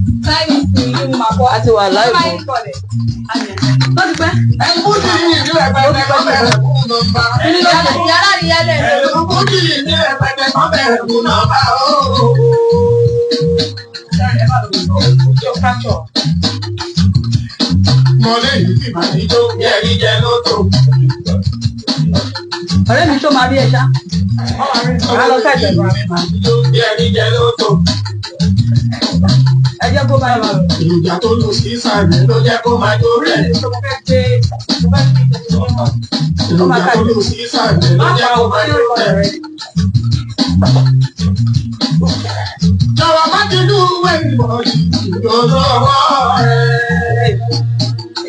A ti wà live o. Tó ti pẹ́. Ẹ̀kújì ní rẹpẹtẹ kan bẹ̀rẹ̀ fún nọ́mbà. Yàrá ni yálẹ̀ ló. Ẹ̀kújì ní rẹpẹtẹ kan bẹ̀rẹ̀ fún nọ́mbà. Mo lè yí kí màá ní jó bí ẹni jẹ lóto. Ọ̀rẹ́ mi, tó máa rí ẹ ṣá. Mo lè yí kí màá ní jó bí ẹni jẹ lóto. Ẹ jẹ́ kó bá yẹn lọ. Èròjà tó lù sí sàlẹ̀ ló jẹ́ kó máa jó rẹ̀. Èròjà tó lù sí sàlẹ̀ ló jẹ́ kó máa jó rẹ̀. Jọ̀wọ́ má ti dùn wẹ́n bọ̀dì ìdòdó ọwọ́ rẹ̀.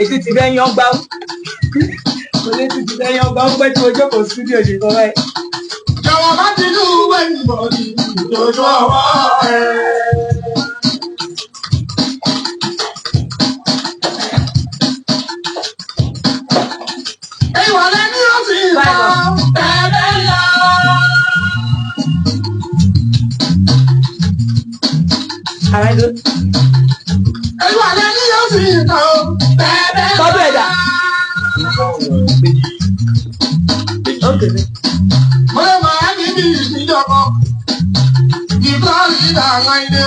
Ètí ti bẹ́ yan gbá, mo létí ti bẹ́ yan gbá, ó pẹ́ tí mo jókòó studio ṣe kọ́ báyìí. Jọ̀wọ́ má ti dùn wẹ́n bọ̀dì ìdòdó ọwọ́ rẹ̀. Ìwà lẹ́ni ó sì bá bẹ̀rẹ̀ lọ. Am I good? Ìwà lẹ́ni ó sì bá bẹ̀rẹ̀ lọ. Tọ́jú ẹ̀dá. Okay. Mo lè máa ní bí ìṣíjọba. Ìgbà ìdá àwọn ilé.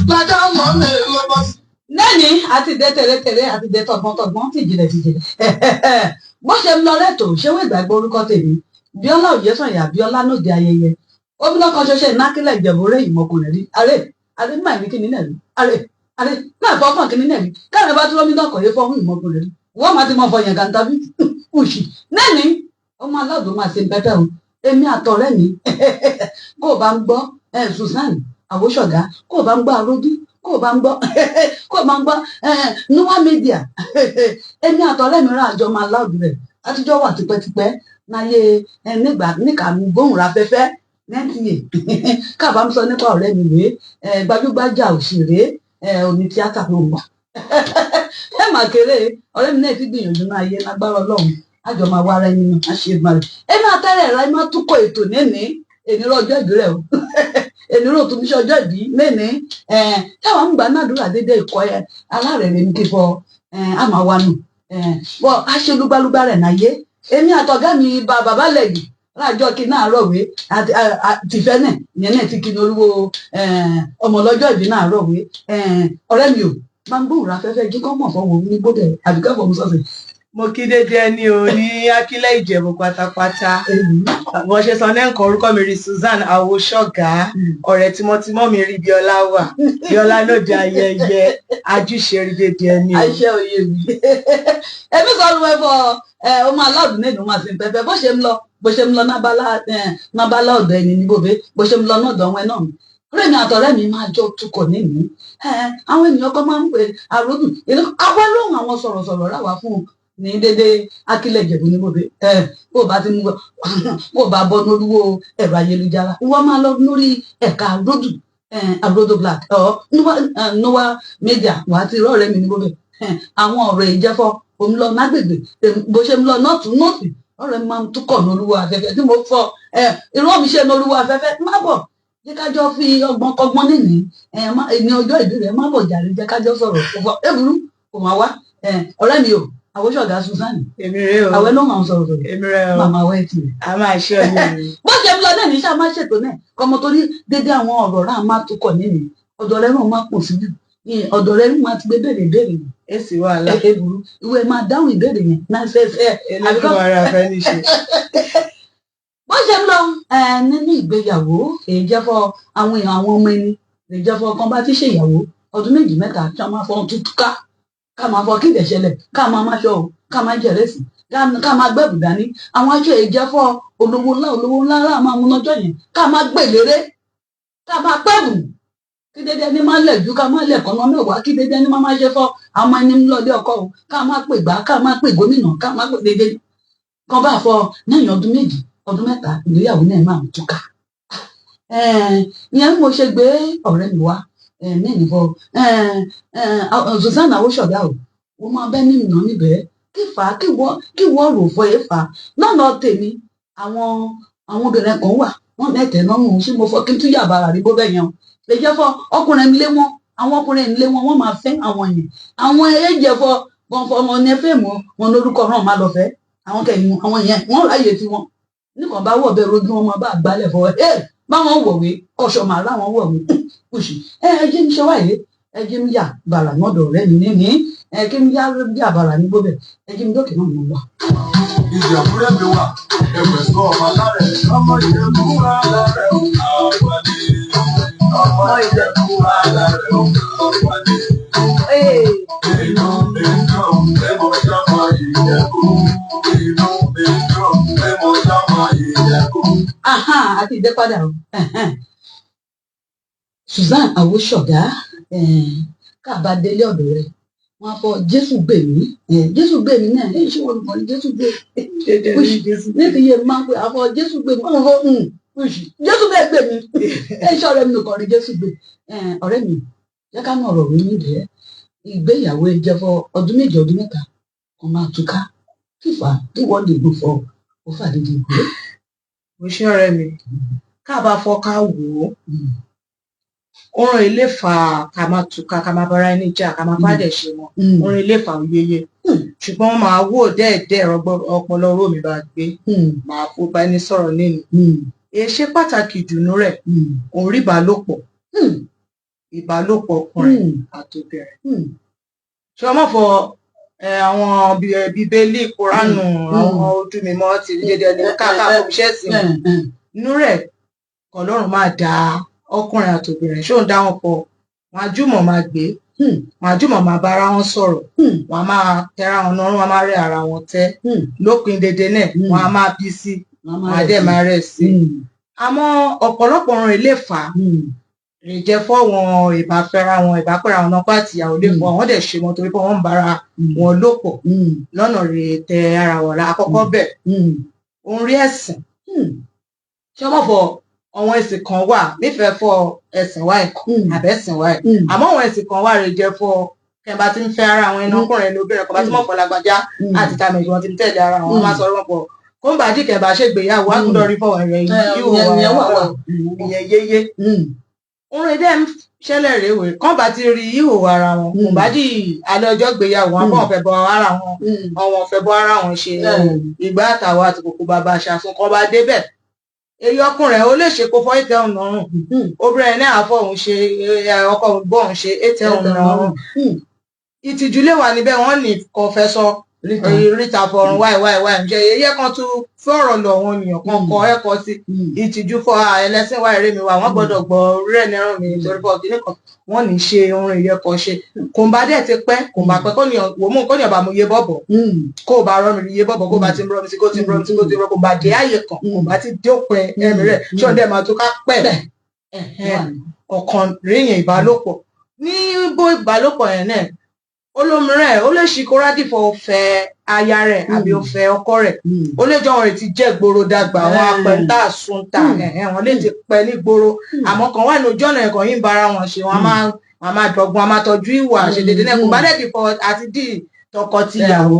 Lọ́jọ́ mọ́ mi ló bọ́ sí. Lẹ́ni àti dé tẹ̀rẹ̀tẹ̀rẹ̀, àti dé tọ̀gbọ́ntọ̀gbọ́n, tìjìnlẹ̀ tìjìnlẹ̀. Bó ṣe ń lọ lẹ́tọ̀, ṣé wọ́n ìgbàgbọ́ orúkọ tèmi Bíọ́lá Òyesànyà, Bíọ́lá lóde ayẹyẹ obìnrin kan ṣoṣo ìnákílẹ̀ Ìjẹ̀bú-Rẹ̀ ìmọ̀kùnrin rí àrè àrè máa ní kíní náà rí àrè àrè máa fọ́ kàn kíní náà rí káàrin bá dúró mí náà kọ̀yé fọ́hún ìmọ̀kùnrin rí wọ́n máa ti mọ fọ yẹn gàǹtà bí kùsì. Lẹ́ni ọmọ aláàdó máa ṣe pẹ́pẹ́ o. Èmi àtọ̀rẹ́ mi, kó o bá ń gbọ́ Susan Àwòṣọ̀gá, kó o bá ń gbọ́ Aródú, kó o bá ń gbọ́ kó o bá ń gbọ́ Nuwa Media, èmi àtọ̀rẹ́ mi rà àjọ máa láòdù rẹ̀ àtijọ́ wà tipẹ́tipẹ́ náyé nígbà níkà gbóhùn afẹ́fẹ́ nta káàbá ń sọ nípa ọ̀rẹ́ mi rèé, gbajúgbajà òṣèré oní tíátà ló ń wà. Ẹ mà kéré, ọ̀rẹ́ mi náà ti gbìyànjú náà ayé lágbára Ọlọ́run, àjọ máa wá ara ẹni náà á ṣe é máa rẹ̀. Ẹ máa tẹ́lẹ̀ ẹ̀rọ, ẹ máa túkọ̀ ètò níní ènìrọ̀ ọjọ́ ìbí rẹ̀ o, ènìrọ̀ tó ní ṣe ọjọ́ ìbí níní táwọn ń gbà náà dúrà déédéé ìkọ́ ẹ alárẹ̀ rẹ̀ ní kíkọ àmà wa nù bọ́ a ṣe lúgbálúgbá rẹ̀ náyé. Èmi àtọ̀gá mi bá bàbá lẹ̀yìn láàjọ kí náà rọ̀wé tìfẹ́ náà ìyẹn náà ti kí ní olúwo ọmọ ọlọ́jọ́ ìbí náà rọ̀wé. Ọ̀rẹ́ mi ò máa ń gbóhùn afẹ́fẹ́ jí kọ́ mọ̀ fọwọ́ ní gbọ́dẹ̀ àbíkẹ́ fọmú sọ̀sẹ̀. Mo kí dédé ẹni o ní Akílẹ̀ Ìjẹ̀bú pátápátá. Bó ṣe sọ lẹ́ǹkan, orúkọ mi rí Susan Àwòṣọ̀gá, ọ̀rẹ́ tímọ́tímọ́ mi rí Bíọ́lá wà, Bíọ́lá lóde ayẹyẹ ajúṣe rí dédé ẹni o. Àṣẹ òye mi. Èmi sọ ọdún ẹfọ ẹ ọmọ aláàdùn náà ló máa fi pẹpẹ bó ṣe ń lọ, bó ṣe ń lọ nábàlá ọ̀dọ̀ ẹni ní bòbé, bó ṣe ń lọ náà dọ̀wọ́ ẹ náà. Ọ̀rẹ́ mi àtọ̀rẹ́ mi máa jọ tukọ̀ nínú àwọn ènìyàn kan máa ń pè àròdùn àwọn lóhùn àwọn sọ̀rọ̀sọ̀rọ̀ ráwa fún un ní dédé Akílẹ̀ Ìjẹ̀bú ní bòbé. Bó o bá ti mú bó o bá bọ́ lórúwó ẹ̀rọ ayélujára, wọ́n máa lọ lórí ẹ̀ka àròdù, àròdù black ọ̀ Noah Media, wà á ti rọ́ọ̀rẹ́ mi ní bòbé. Àwọn ọ̀rọ̀ ìjẹ́fọ́ òun lọ nágbègbè bó ṣe ń lọ nọ́ọ̀tún nọ́ọ̀sì, ọ̀rẹ́ mi máa ń túkọ̀ lórúwó afẹ́fẹ́ tí mo fọ irọ́ mi ṣe lórúwó afẹ́fẹ́. Má bọ̀, jẹ́ ká jọ fi ọgbọ́n kọ́gbọ́n nìní ní ọjọ́ ìbí rẹ̀. Má bọ̀ jàre, jẹ́ ká jọ sọ̀rọ̀ eburu kò máa wá. Ọ̀rẹ́ mi o, Àwòṣọ̀gá Susan. Èmi rè o. Àwẹ̀ ló máa ń sọ̀rọ̀ sọ̀rọ̀. Èmi rè o. Màmá wẹ̀ tì rẹ̀. A máa ṣe ọyún mi. Bó ṣe ń lọ náà ní sáà máa ṣètò náà kọ́mọ torí dédé àwọn ọ̀rọ̀ rà máa tukọ̀ nínú ọ̀dọ̀ rẹ̀ náà máa pọ̀ sí jù, ọ̀dọ̀ rẹ̀ máa ti gbé béèrè béèrè. Èsì wàhálà. Eburu ìwé máa dáhùn ìbéèrè yẹn náà fẹ́fẹ́. Elédùn ara fẹ́ níṣe. Bó ṣe ń lọ nínú ìgbéyàwó, èyí jẹ́ fọ́ àwọn èèyàn, àwọn ọmọ ẹni èyí jẹ́ fọ́ kan bá ti ṣe ìyàwó ọdún 2, 3, tí wọ́n máa fọ́ tuntun ká ká máa fọ kí ìdẹ̀ṣẹlẹ̀ ká máa máṣọ o, ká máa jẹ̀rẹ̀sì, ká máa gbẹ̀bù dání àwọn aṣọ èyí jẹ́ fọ́ olówó ńlá, olówó ńlá rà máa mú lọ́jọ́ yẹn, ká máa gbèléré, ká máa pẹ̀bù kí dédé ẹni máa lẹ̀ ju ká máa lẹ̀ kọ́nà mẹ́wàá, kí dédé ẹni máa máa ṣe fọ́ àwọn ẹni ńlọlé ọkọ o, ká máa pè gbá, ká máa pè gómìnà, ká máa pè dédé kan bá fọ lẹ́yìn ọdún 2, ọdún 3, ìgbéyàwó náà máa ń túká. Ìyẹn mo ṣe gbé ọ̀rẹ́ mi wá ní ìnìbọ Susan Àwòṣọ̀gá o, wọ́n máa bẹ́ ní ìnà níbẹ̀ kí fà á kí wọ́n rò fọ ẹ̀ fà á lọ́nà tèmi. Àwọn obìnrin kan wà wọ́n mẹ́tẹ̀ẹ́ lọ́rùn sí mo fọ kí n tún yàbára rí bó bẹ́ẹ̀ yẹn o lè jẹ́ fọ ọkùnrin mi lé wọn. Àwọn ọkùnrin ilé wọn, wọ́n máa fẹ́ àwọn yẹn. Àwọn ẹ̀jẹ̀ fọ wọn fọ wọn ní fíìmù wọn lórúkọ náà máa lọ fẹ́ àwọn kẹyìn, àwọn yẹn wọ́n ráyè tiwọn nìkan bá wọ̀ bẹ́ẹ̀ rojú wọn máa bá àgbálẹ̀ fọ ẹ báwọn wọ̀wé kọ̀ṣọ̀ màá láwọn wọ̀wé kùsì. Ẹ ẹ jẹ́ mi ṣe wáyé, ẹ jẹ́ mi yà bàrà mọ́dọ̀ rẹ mi ní ẹ kí mi yà bàrà ní gbóbẹ̀, ẹ jẹ́ mi dókè náà mọ̀ wá. Ìjẹ̀búrẹ́ mi wà, ẹ̀wẹ̀ sọ ọmọ alárẹ̀, ọmọ Ìjẹ̀bú alárẹ̀ ò àwọ̀dé. Ọmọ Ìjẹ̀bú alárẹ̀ ò àwọ̀dé. Inú mi dùn pé mo jọmọ Ìjẹ̀bú. Inú mi dùn pé mo jọmọ Ìjẹ̀bú. Aha, àti ìdẹ́ padà o. Ẹ̀hẹ́n. Susan Awosoga, káàbá délé ọ̀dọ̀ rẹ̀, wọ́n á fọ Jésù gbè mí, Jésù gbè mí náà, èyí ṣé wọn kàn ní Jésù gbè ní ti yé máa ń pè àfọ Jésù gbè mí, wọ́n fọ Jésù gbè gbè mí, ẹ ṣe ọ̀rẹ́ mi nìkan rí Jésù gbè. Ọ̀rẹ́ mi, jẹ́ ká mọ̀ ọ̀rọ̀ mi nídìí ìgbéyàwó ẹ jẹ́ fọ ọdún 2, ọdún 3 kan máa túká, fífà tí wọ́n lè gbó fọ ó fàdídì ìgbé. Mo ṣe, ọ̀rẹ́ mi, ká bá fọ ká wò ó, orin ilé fà ká máa túká, ká máa bára ẹni jà, ká máa bá dẹ̀ ṣe mọ́. Orin ilé fà yeye, ṣùgbọ́n máa wò dẹ́ẹ̀dẹ́ ọpọlọ oró mi bá gbé máa fó bá ẹni sọ̀rọ̀ nínú. Èyí ṣe pàtàkì ìdùnnú rẹ̀ òun rí ìbálòpọ̀, ìbálòpọ̀ ọkùnrin àtobìnrin. Ṣé ọmọ fọ àwọn Bíbélì, Kóránù, àwọn ojú mímọ́ ti dédé ẹni káàkiri iṣẹ́ sí inú rẹ̀ kọlọ́run máa dá ọkùnrin àtobìnrin ṣóun dá wọn pọ̀, wọn á jùmọ̀ máa gbé, wọn á jùmọ̀ máa bára wọn sọ̀rọ̀, wọn á máa tẹ́ra wọn lọ́rùn, wọn á máa rẹ́ ara wọn tẹ́ lópin dédé náà, wọn á máa bí sí, wọn á dẹ̀ máa rẹ̀ sí. Àmọ́ ọ̀pọ̀lọpọ̀ ọ̀run ilé fà á lè jẹ́ fọ́wọn ìbáfẹ́ra wọn, ìbápẹ́ra wọn náà pàtìyàwó lè fọ́ àwọn dẹ̀ ṣe wọn torí pé wọ́n ń bára wọn lò pọ̀ lọ́nà rè tẹ ara wọn la àkọ́kọ́ bẹ̀. Òun rí ẹ̀sìn ṣé wọ́n fọ àwọn ẹ̀sìn kan wà nífẹ̀ẹ́ fọ ẹ̀sìn wáì àbẹ̀sìn wáì, àmọ́ àwọn ẹ̀sìn kan wà rè jẹ́ fọ kẹ́ńbà tí ń fẹ́ ara àwọn ẹni ọkùnrin ẹni obìnrin kan bá tí mọ̀ fọ́ lágbájá àti tàmẹ̀jù wọn ti ń tẹ̀lé ara wọn, wọ́n máa sọ wọn pọ̀ kóńbàdì kẹ́ńbà ṣègbéyàwó àgùdọ̀ rí fọwọ́ rẹ̀ Ìyẹn wà. Ìyẹn yéyé òun rẹ̀ dẹ́ ń ṣẹlẹ̀ rèwé kán bá ti rí ìhòòhò ara wọn, kò bá dì alẹ́ ọjọ́ gbéyàwó wọn bọ́n fẹ́ bọ ara wọn, àwọn fẹ́ bọ́ ara wọn ṣe ìgbà àtàwọn àti kòkó bàbá aṣàfún kan bá débẹ̀. Èyí ọkùnrin ó lè ṣe kó fọ́ ìtẹ́ òun lọ́rùn, obìnrin náà àfọ̀ òun ṣe ọkọ òun gbọ́ òun ṣe ìtẹ́ òun lọ́rùn. Ìtìjú lè wà níbẹ̀, wọ́n ní kò fẹ́ sọ ríta fọrùn wáì wáì wáì ǹjẹ́ èyí kan tún fọ̀rọ̀ lọ wọn ènìyàn kan kọ ẹ̀kọ́ sí ìtìjú fọ ẹlẹ́sìn wáì rèmi wà, wọ́n gbọ́dọ̀ gbọ́ rẹ̀ nírùn mi nítorí fọ kíní kan wọ́n ní ṣe orin ìyẹn kan ṣe kò ń bá dẹ̀ ti pẹ́, kò ń bá pẹ́ kó ní wò mú kó ní ọba mu yé bọ̀bọ̀ kó o bá rọ́ mi yé bọ̀bọ̀, kó o bá ti ń rọ́ mi sí, kó o ti ń rọ́ mi sí, kó o ti ń rọ́, kó o bá dé àyè kan, kó o bá ti dópin ẹ̀mí rẹ̀ ṣé ọ̀dẹ̀ máa tó ká pẹ́ ọ̀kan ríyìn ìbálòpọ̀ ní bó ìbálòpọ̀ yẹn náà olómìnira ẹ̀ ó lè ṣí kórádì fọ fẹ́ aya rẹ̀ àbí ó fẹ́ ọkọ rẹ̀, ó lè jọ wọn rè ti jẹ́ gbòòrò dàgbà, àwọn apẹ̀ntà sunta, wọn lè ti pẹ́ ní gbòòrò, àmọ́ kan wà ní ojú ọ̀nà ẹ̀kọ́ yìí ń bára wọn ṣe, wọn máa dọ̀gbọ́n, wọn máa tọ́jú ìwà ṣe dédé náà, kò bá dẹ̀ dìfọ àti dì tọkọ-tìyàwó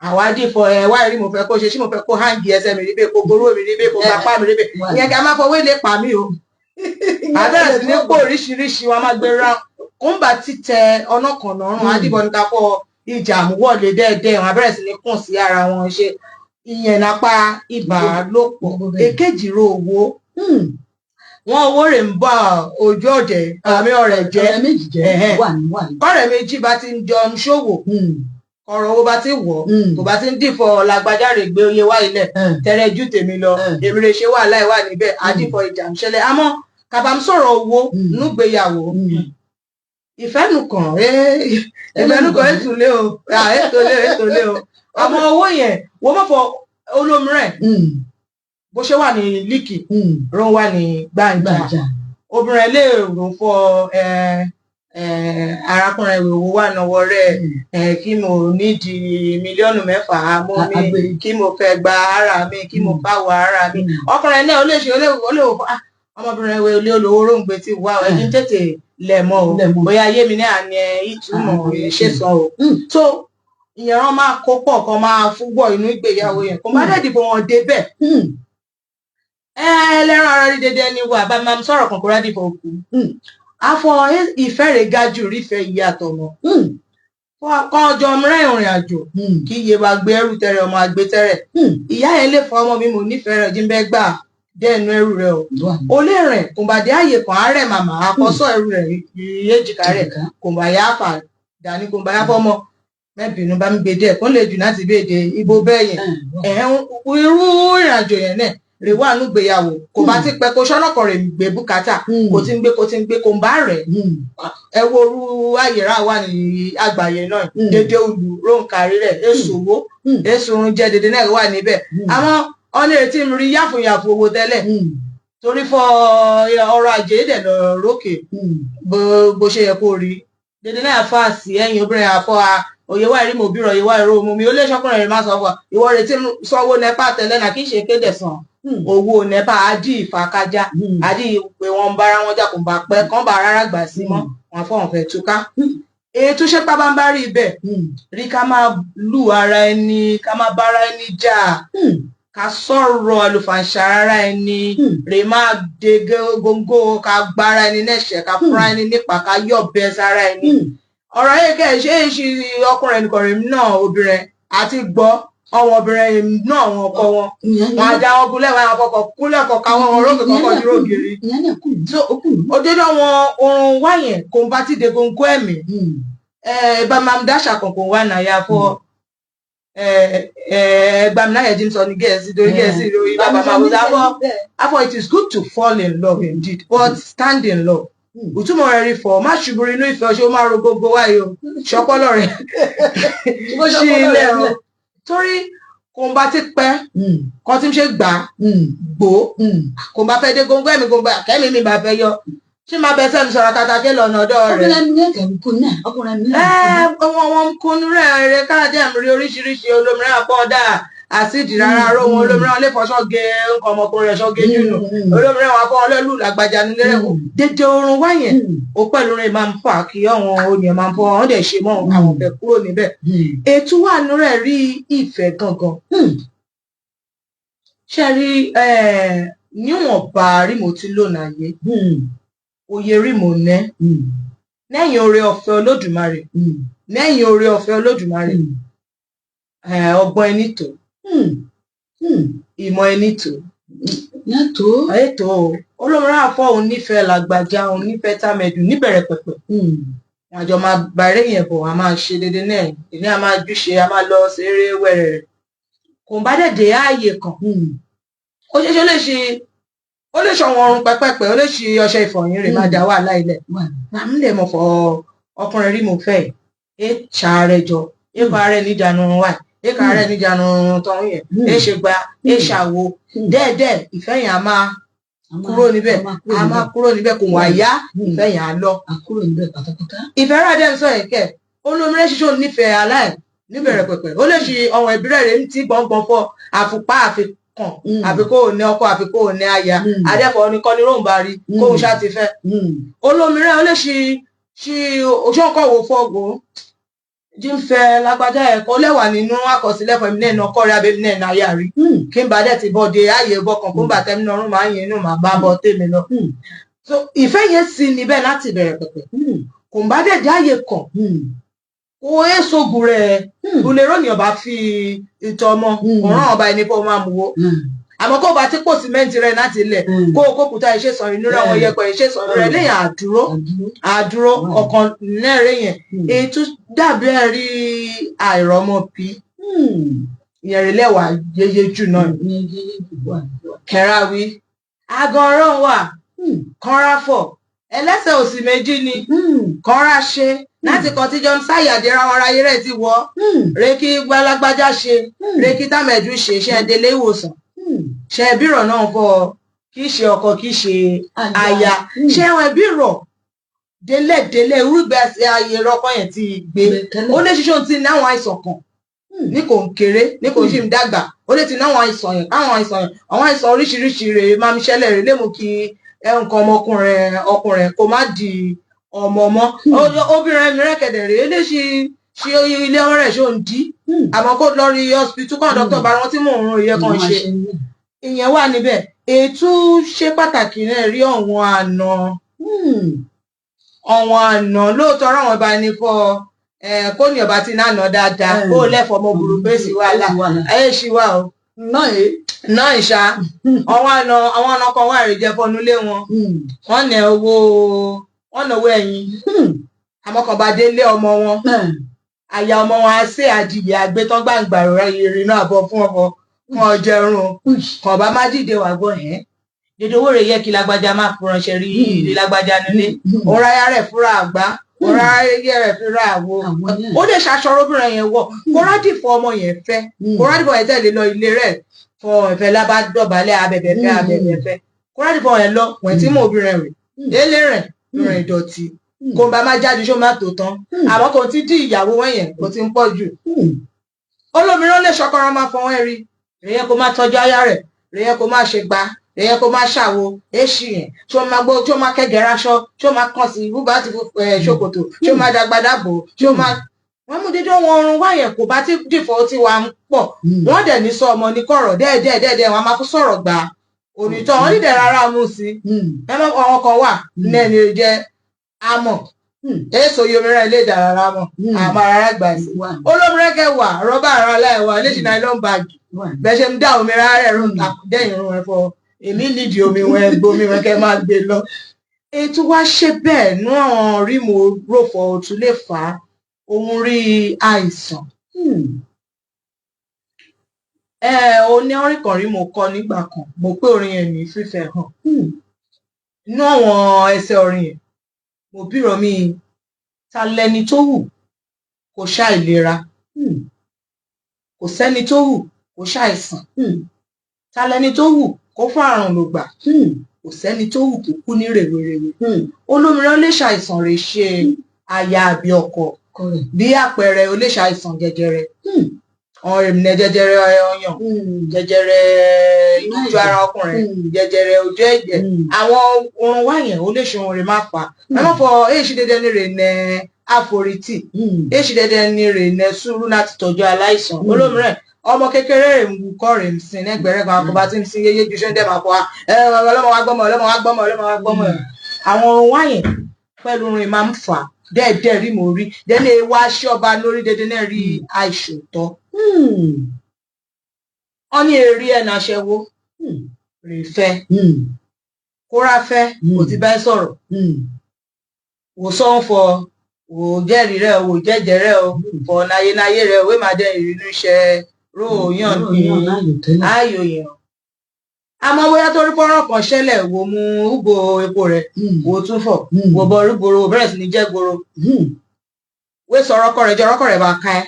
àwa dìfọ ẹ wá rí mo fẹ́ kó ṣe, ṣé mo fẹ́ kó hangi ẹsẹ̀ mi rí bẹ́ẹ̀, kó goró mi rí bẹ́ẹ̀, kó gbapá mi rí bẹ́ẹ̀, ìyẹn kí a máa fọwọ́ lè pa mí o, àbẹ̀rẹ̀ sí ní pò oríṣiríṣi wọn máa gbé ra kóńbà títẹ ọ̀nà kan lọ́rùn àdìbọn ní ká fọ ìjà àmúwọ̀lé dẹ́ẹ̀dẹ́, wọn abẹ́rẹ́ sí ní kùn sí ara wọn ṣe ìyẹn lápá ìbálòpọ̀. Èkejì ro owó wọn, owó rẹ̀ ń bá ojú ọ̀jẹ̀ àmì ọ̀rẹ́ jẹ́. Ọ̀rẹ́ méjì jẹ́ wà ní wà ní. Kọ́rẹ́ méjì bá ti ń jọ ń ṣòwò, ọ̀rọ̀ owó bá ti wọ̀, kò bá ti ń dìfọ̀ lágbájá rè gbé oyè wá ilẹ̀ tẹ́rẹ̀ ju tèmi lọ, èmi rè ṣe wàhálà ìwà níbẹ̀, àdìfọ̀ ìjà ń ṣẹlẹ̀. Àmọ́ kàbá ń sọ̀rọ̀ owó núgbéyàwó, ìfẹ́nukàn ìfẹ́nukàn ètùlé o, ètòlé o, ètòlé o. Àmọ́ owó yẹn wọ́n mọ̀ fọ olómìnira bó ṣe wà ní líkì ró wà ní gbàǹjà, obìnrin lè rò fọ arákùnrin ìwé owó wà náwó rẹ̀, kí mo nídìí 6 mílíọ̀nù mọ́ mi, kí mo fẹ́ gba ara mi, kí mo fà wọ ara mi. Ọkùnrin náà ó lè ṣe, ó lè wò ọmọbìnrin ìwé olé olówó róǹgbé tí wà ẹni tètè lẹ̀ mọ́ o, bóyá ayé mi náà ní ìtumọ̀ ṣe sàn o. So ìyẹn wọn máa kó pọ̀ kan máa fúgbọ̀ inú ìgbéyàwó yẹn, kò má dẹ̀ dìbò wọn débẹ̀ ẹlẹ́ran ara rí dédé ẹni wà bá máa sọ̀rọ̀ kan kó rádìbò òkú. Afọ ìfẹ́ rẹ̀ ga jù rífẹ́ ìyá àtọmọ. Kọ́ ọjọ́ mìíràn ìrìn àjò kí iye bá gbé ẹrù tẹrẹ ọmọ àgbé tẹrẹ. Ìyá yẹn lè fọ ọmọ mi, mo nífẹ̀ẹ́ rẹ̀, jí ń bẹ́ gbà dẹ́nu ẹrù rẹ o. O lè rìn kùnbàdé ààyè kan àárẹ̀ màmá àkọsọ ẹrù rẹ̀ èjìká rẹ̀ kùnbà yá fà dání, kùnbà yá fọmọ mẹ́bìnú bá mi gbé díẹ̀ kó lè jù láti béèdè ibo bẹ́ẹ̀ yẹn. Ẹ̀hẹ́n, irú ìrìnàjò yẹn náà rè wà núgbéyàwó kò bá ti pẹ́ kó sọ́nà kan rè gbé bùkátà kò ti ń gbé, kò ti ń gbé, kò ń bá rẹ̀. Ẹ wo orú àyèrà wà ní àgbáyé náà, dédé olù rónkàrí rẹ̀ èso owó èso oúnjẹ dédé náà wà níbẹ̀. Àmọ́ ọ̀nà ètí mi rí yáfùyàfù owó tẹ́lẹ̀ torí fọ ọrọ̀ ajé dẹ̀ lọ rókè bó ṣe yẹ kó rí dédé náà fà sí ẹ̀yìn obìnrin àfọ òye wá rí mo bírọ̀ òye wá rí mo mi ó lé ṣọkùnrin rẹ̀ má sọ fún wa ìwọ retí sanwó NEPA tẹ́lẹ̀ náà kì í ṣe kéde san owó NEPA á dì ìfàkájá á dì pé wọ́n ń bára wọn jà, kò bá pẹ́ kán bá rárá gbà sí mọ́ wọn fọ̀hún fẹ́ túká. Èyí tó ṣe pábánbárí ibẹ̀ rí ká máa lù ara ẹni, ká máa bára ẹni jà, ká sọ̀rọ̀ àlùfàǹṣà ara ẹni rè máa de góńgó, ká gbára ẹni lẹ́sẹ̀, ká fúnra ẹni nípa, ká yọ̀bẹ sára ẹni. Ọ̀rọ̀ yìí kẹ́ ẹ̀ ṣe é ṣe ọkùnrin ẹnìkan rẹ̀ náà, obìnrin àti gbọ́ àwọn obìnrin náà, àwọn ọkọ wọn wọn á dá wọn gúnlẹ̀, wọn àfọkọ̀ kúnlẹ̀ kọ̀ọ̀kan wọn òrókè kọ̀ọ̀kan dúró gírí. Ìyẹn náà kù. So ó kù. Òdodo àwọn ohun wáyẹn kò ń bá ti de góńgó ẹ̀mí ẹ bá máa ń dáṣà kankan wà náà yà fọ ẹ gbàmínáyẹ jí ń sọ ní Gẹ̀ẹ́sì torí Gẹ̀ẹ́sì lórí bàbá máa wò sáfọ afọ. It is good to fall in love indeed, but stand in love. Ìtumọ̀ rẹ̀ rí fọ má ṣubú inú ìfẹ́ ṣé ó máa ro gbogbo wáyé o ṣọpọ́lọ́ rẹ̀ ṣí ilé o torí kò ń bá ti pẹ́ kan tí ń ṣe gbà gbó kò ń bá fẹ́ dé góńgó ẹ̀mí góńgó kẹ́mi mi bá fẹ́ yọ ṣé máa bẹ sẹ́mi sọ̀rọ̀ kàtàkì lọ́nà ọ̀dọ́ rẹ̀. Ọkùnrin mi kẹ̀ ń kú náà, ọkùnrin mi náà. Ẹ wọn wọn kunu rẹ̀ rẹ̀ káàdé àmì rí oríṣiríṣi olómìnira àpọ̀dà àsídì rárá ró wọn, olómìnira lè fọṣọ gé nǹkan ọmọkùnrin rẹ̀ ṣọ́gé jùlọ, olómìnira wọn akọ́ ọlọ́lù làgbàjà nílé rẹ̀ dédé oorun wáyẹn ó pẹ̀lú rẹ̀ máa ń fà kí àwọn oníyàn máa ń fọ ọ́n dẹ̀ ṣe mọ́ àwọn fẹ́ kúrò níbẹ̀. Ètò wà nú rẹ̀ rí ìfẹ́ gangan ṣe rí níwọ̀nba rí mo ti lò náyé òye rí mo nẹ́ lẹ́yìn oore ọ̀fẹ́ Olódùmarè, lẹ́yìn oore ọ̀fẹ́ Olódùmarè, ọgbọ́n ẹni tó, ìmọ̀ ẹni tó. Yàtọ̀. Ètò olómìnira àfọ òun nífẹ̀ẹ́ làgbàjá, òun nífẹ̀ẹ́ tàmẹ̀dù níbẹ̀rẹ̀ pẹ̀pẹ̀. Àjọ máa bàárẹ̀ yẹn bọ̀, a máa ṣe déédéé náà ìní, a máa júṣe, a máa lọ ṣeré wẹ̀rẹ̀ rẹ̀ kò bá dẹ̀ dé ààyè kan. Ó ṣeéṣe ó lè ṣe, ó lè ṣọ̀wọ́n ọrùn pẹ́pẹ́pẹ́, ó lè ṣe ọṣẹ ìfọyín rẹ̀ máa dá wàhálà ilẹ̀ àmì lè mọ̀ fọ ọkùnrin rí mo fẹ́ ẹ ṣàárẹ̀ jọ ẹ kọ ara ẹ níjànú wà ẹ kọ ara ẹ níjànú tọ̀hún yẹn ẹ ṣe gba ẹ ṣàwo dẹ́ẹ̀dẹ́ ìfẹ́ yẹn a máa kúrò níbẹ̀, a máa kúrò níbẹ̀, kò wá yá ìfẹ́ yẹn á lọ. A kúrò níbẹ̀ pátápátá. Ìfẹ́ rà dẹ́ ń sọ yẹn kẹ́ olómìnira ṣiṣẹ́ òun nífẹ̀ẹ́ aláì níbẹ̀rẹ̀ pẹ̀pẹ̀, ó lè ṣe ọ̀wọ̀n ìbílẹ̀ rẹ̀ ń tí gbọ̀ngbọ̀n fọ àfùpá àfikàn àfi kó o ní ọkọ àfi kó o ní aya adẹ́fọ̀ ní kọ́ni róun bá rí kóun ṣá ti fẹ́. Olómìnira ó lè ṣe ṣe òṣòǹkọ̀wò fọ́gbó jí ń fẹ́ lágbájá ẹ̀kọ́ lẹ́wà nínú àkọsílẹ̀ fún ẹ̀mí náà kọ́rẹ́ abẹ́mi náà náà yà rí kí n bá dẹ̀ ti bọ́ de ààyè bọ́kàn kó ń bà tẹ́mi lọ́rùn máa ń yin inú màá bá bọ́ tèmi lọ. So ìfẹ́ yẹn sì níbẹ̀ láti bẹ̀rẹ̀ pẹ̀pẹ̀ kò ń bá dẹ̀ dé ààyè kan kò é sógun rẹ̀ kò lè ròyìn ọba fi ìtọ̀ ọmọ ọ̀ràn ọba ẹni kó máa mú wo àmọ́ kó bá tí pò símẹ́ǹtì rẹ̀ láti ilẹ̀ kó o kókùtà iṣẹ́ sàn inú rẹ̀ àwọn yẹpẹ̀ iṣẹ́ sàn rẹ̀ lẹ́yìn àdúró àdúró ọ̀kan lẹ́rẹ̀ yẹn èyí tó dàbí ẹ̀rí àìrọ́mọbí ìyẹn rẹ̀ lẹ́wà yeye jù náà kẹràwí aganran wà kọ́ra fọ̀ ẹlẹ́sẹ̀ òsì méjì ni kọ́ra ṣe láti kan tíjọ ń sáyàdé ra wọn ráyé rẹ̀ ti wọ́ rékí gbalagbájá ṣe rékí tàmẹ̀dù ṣe ṣe délé ìwòsàn ṣe ẹbí rọ̀ náà fọ kì í ṣe ọkọ kì í ṣe aya ṣé àwọn ẹbí rọ̀ délẹ̀délẹ̀ irúgbẹ́ ayé rọ́kọ yẹn ti gbé ó lè ṣiṣẹ́ ohun tí ní àwọn àìsàn kan ní kò ń kéré ní kò ń ṣì ń dàgbà ó lè ti ní àwọn àìsàn yẹn káwọn àìsàn yẹn àwọn àìsàn oríṣiríṣi rèé máa ń ṣẹlẹ̀ rèé lè mú kí nǹkan ọmọkùnrin ọkùnrin kó má di ọmọ mọ́. Obìnrin mìíràn kẹ̀dẹ̀ rèé lè ṣe ṣe ilé ọmọ rẹ̀ ṣó ń dí àmọ́ kó lọ rí hospital kan dókítà bá wọn tí mò ń rún iye kan ṣe ìyẹn wà níbẹ̀. Ètò ṣe pàtàkì náà rí ọ̀wọ́n àna. Ọ̀wọ̀n àná lóòótọ́ ráwọn bá ní fọ kó ní ọba tí náà nà dáadáa kó lẹ́fọ̀ọ́ ọmọ burúkú èsì wàhálà ayé ṣì wà o. Náà yìí. Náà ìṣá ọ̀wọ̀n àná àwọn ọ̀nà kan wà rè jẹ́ fọnú lé wọn, wọ́n nà owó, wọ́n náwó ẹ̀yìn, àmọ́ kan bá délé ọmọ wọn, àyà ọmọ wọn á ṣe àdìyẹ àgbétán gbàǹgbà rẹ ìrìnà àbọ̀ fún ọmọ fún ọjẹrun kan bá má dìde wà gbọ́ ẹ̀ dédé owó rẹ̀ yẹ kí lágbájá má fi ránṣẹ́ rí rí lágbájá nílé, òun ráyà rẹ̀ fúnra àgbá, òun ráyà rẹ̀ fúnra àwo, ó lè ṣaṣọ obìnrin yẹn wọ̀ kó rádìfọ́ ọmọ yẹn fẹ́, kó rádìfọ́ yẹn tẹ̀lé lọ ilé rẹ̀ fọ ìfẹ́ lábá dọ̀bálẹ̀ abẹ̀bẹ̀ fẹ́ abẹ̀bẹ̀ fẹ́, kó rádìfọ́ yẹn lọ wẹ̀ tí mò obìnrin rẹ̀ délé rẹ̀ rìn ìdọ̀tí kò bá má jáde ṣó má tó tán, àmọ́ kò tí dí ìyàwó wọn yẹn kò tí ń pọ̀ jù. Olómìnira lè ṣọkọrọ máa fọwọ́ ẹ rí rèé kó má tọ́jú aya rẹ̀, rèé kó má ṣe gbá, rèé kó má ṣàwo èṣì yẹn tí ó máa gbó, tí ó máa kẹgẹrẹ aṣọ, tí ó máa kàn sí búba àti ṣòkòtò, tí ó máa dàgbàdà bò, tí ó máa wọ́n mú dídán wọn ọrùn wá yẹn kò bá tí dìfọ́ tí wàá ń pọ̀. Wọ́n dẹ̀ ní sọ ọmọ ní kọ̀rọ̀ dẹ́ẹ̀dẹ́ẹ̀dẹ́ẹ̀ wọn a máa fún sọ̀rọ̀ gbà onítọ̀ wọn nídẹ̀ rárá mú sí ẹ mọ́. Àwọn kan wà nẹ́ẹ̀ni jẹ́ àmọ̀ èso yomira ilé ìdárara mọ̀ àmọ́ rárá gbà sí olómìnira kẹwàá rọ́bà ara láìwá iléeṣẹ́ nylon bag bẹ́ẹ̀ ṣe ń dá omi rárá ẹ̀rọ dẹ́yìn irun ẹ̀ fọ èmi nídìí omi wọn ẹ gbomi wọn kẹ máa gbé lọ. Ètò wa ṣe bẹ́ẹ̀ nú àwọn rímù ròfò òtún lè fà á òun rí àìsàn. Ẹ ò ní orin kan rí mo kọ nígbà kan, mo pé orin yẹn ní fífẹ́ hàn inú àwọn ẹsẹ̀ orin yẹn, mo bírọ mi ta lẹni tó wù kó ṣàìlera, kò sẹ́ni tó wù kó ṣàìsàn, ta lẹni tó wù kó fún àrùn lògbà, kò sẹ́ni tó wù kó kú ní rèwerèwe. Olómìnira lè ṣàìsàn rè ṣe aya àbí ọkọ, bí àpẹẹrẹ ó lè ṣàìsàn jẹjẹrẹ ọ̀rìnà, jẹjẹrẹ ọyàn, jẹjẹrẹ ojú ara ọkùnrin, jẹjẹrẹ ojú ẹ̀jẹ̀, àwọn orun wá yẹn ó lè ṣe ohun rẹ̀ má fà á. Ẹ má fọ èyí dédé ní rè nẹ àforítì, èyí dédé ní rè nẹ sùúrù láti tọ́jú aláìsàn. Olómìnira ọmọ kékeré rè ń wukọ́ rè ń sin lẹ́gbẹ̀rẹ́ kan àkọ́bá tí ń sin yéyé ju ṣé ń dẹ̀ máa fọ wa ẹ ọlọ́mọ wa gbọ́mọ, ọlọ́mọ wa gbọ́mọ, ọlọ́mọ wa gbọ́mọ. Àwọn orun wá yẹn pẹ̀lú orin máa ń fà á dẹ́ẹ̀dẹ́ẹ̀ rí mo rí dẹ́ni wá ṣọ́ba lórí dédé náà rí àìṣòótọ́. Wọ́n ní eré ẹ̀ náà ṣẹ́wó rè fẹ́ kóra fẹ́ kò ti bá ẹ sọ̀rọ̀ wò sọ́n fọ wò jẹ́rìí rẹ wò jẹ́jẹ́ rẹ o fọ náyénáyé rẹ wé máa dẹ́ ìrìnnú iṣẹ́ róòyàn ní ayò yẹn. Àmọ́ bóyá torí fọ́nrán kan ṣẹlẹ̀ wò mú ugo epo rẹ̀ wò tún fọ̀ wò bọ rúgbòrò wò bẹ̀rẹ̀ sí ní jẹ́ gbòòrò wé sọ̀rọ̀ ọkọ rẹ̀ jọ ọkọ rẹ̀ bá ká ẹ́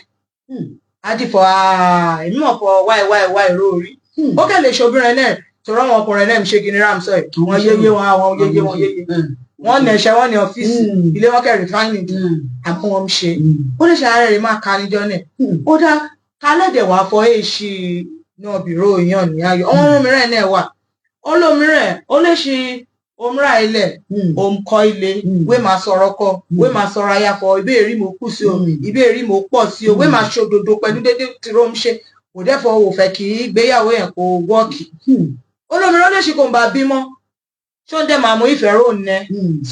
á dìfọ̀ èmi mọ̀ fọ wáì wáì wáì róorí ó kẹ́ lè ṣe obìnrin náà torí àwọn ọkùnrin náà ń ṣe gini ram sọ ẹ̀ wọ́n yéyé wọn àwọn yéyé wọn yéyé wọ́n nà ẹ̀ṣẹ̀ wọn ní ọ́fíìsì ilé wọn kẹ́ rìfáìnì àmọ́ wọn ń ṣe ó lè ṣe ara rẹ̀ máa ka níjọ́ náà ó dá kálẹ̀dẹ̀ wá fọ èèṣì náà bìrò yàn ní ayọ̀. Ọmọ mìíràn náà wà olómìíràn ó lè ṣe òmìnira ilẹ̀ òǹkọ ilé wé máa sọ̀rọ̀ kọ wé máa sọ̀rọ̀ ayafọ̀ ìbéèrè mo kù sí o ìbéèrè mo pọ̀ sí o wé máa ṣòdodo pẹ̀lú dédé tí ló ń ṣe kò dẹ́fọ̀ ò fẹ́ kí ìgbéyàwó yẹn kó wọ́ọ̀kì. Olómìnira lè ṣe kò ń bá bímọ ṣó ń dẹ̀ máa mú ìfẹ́ rò nẹ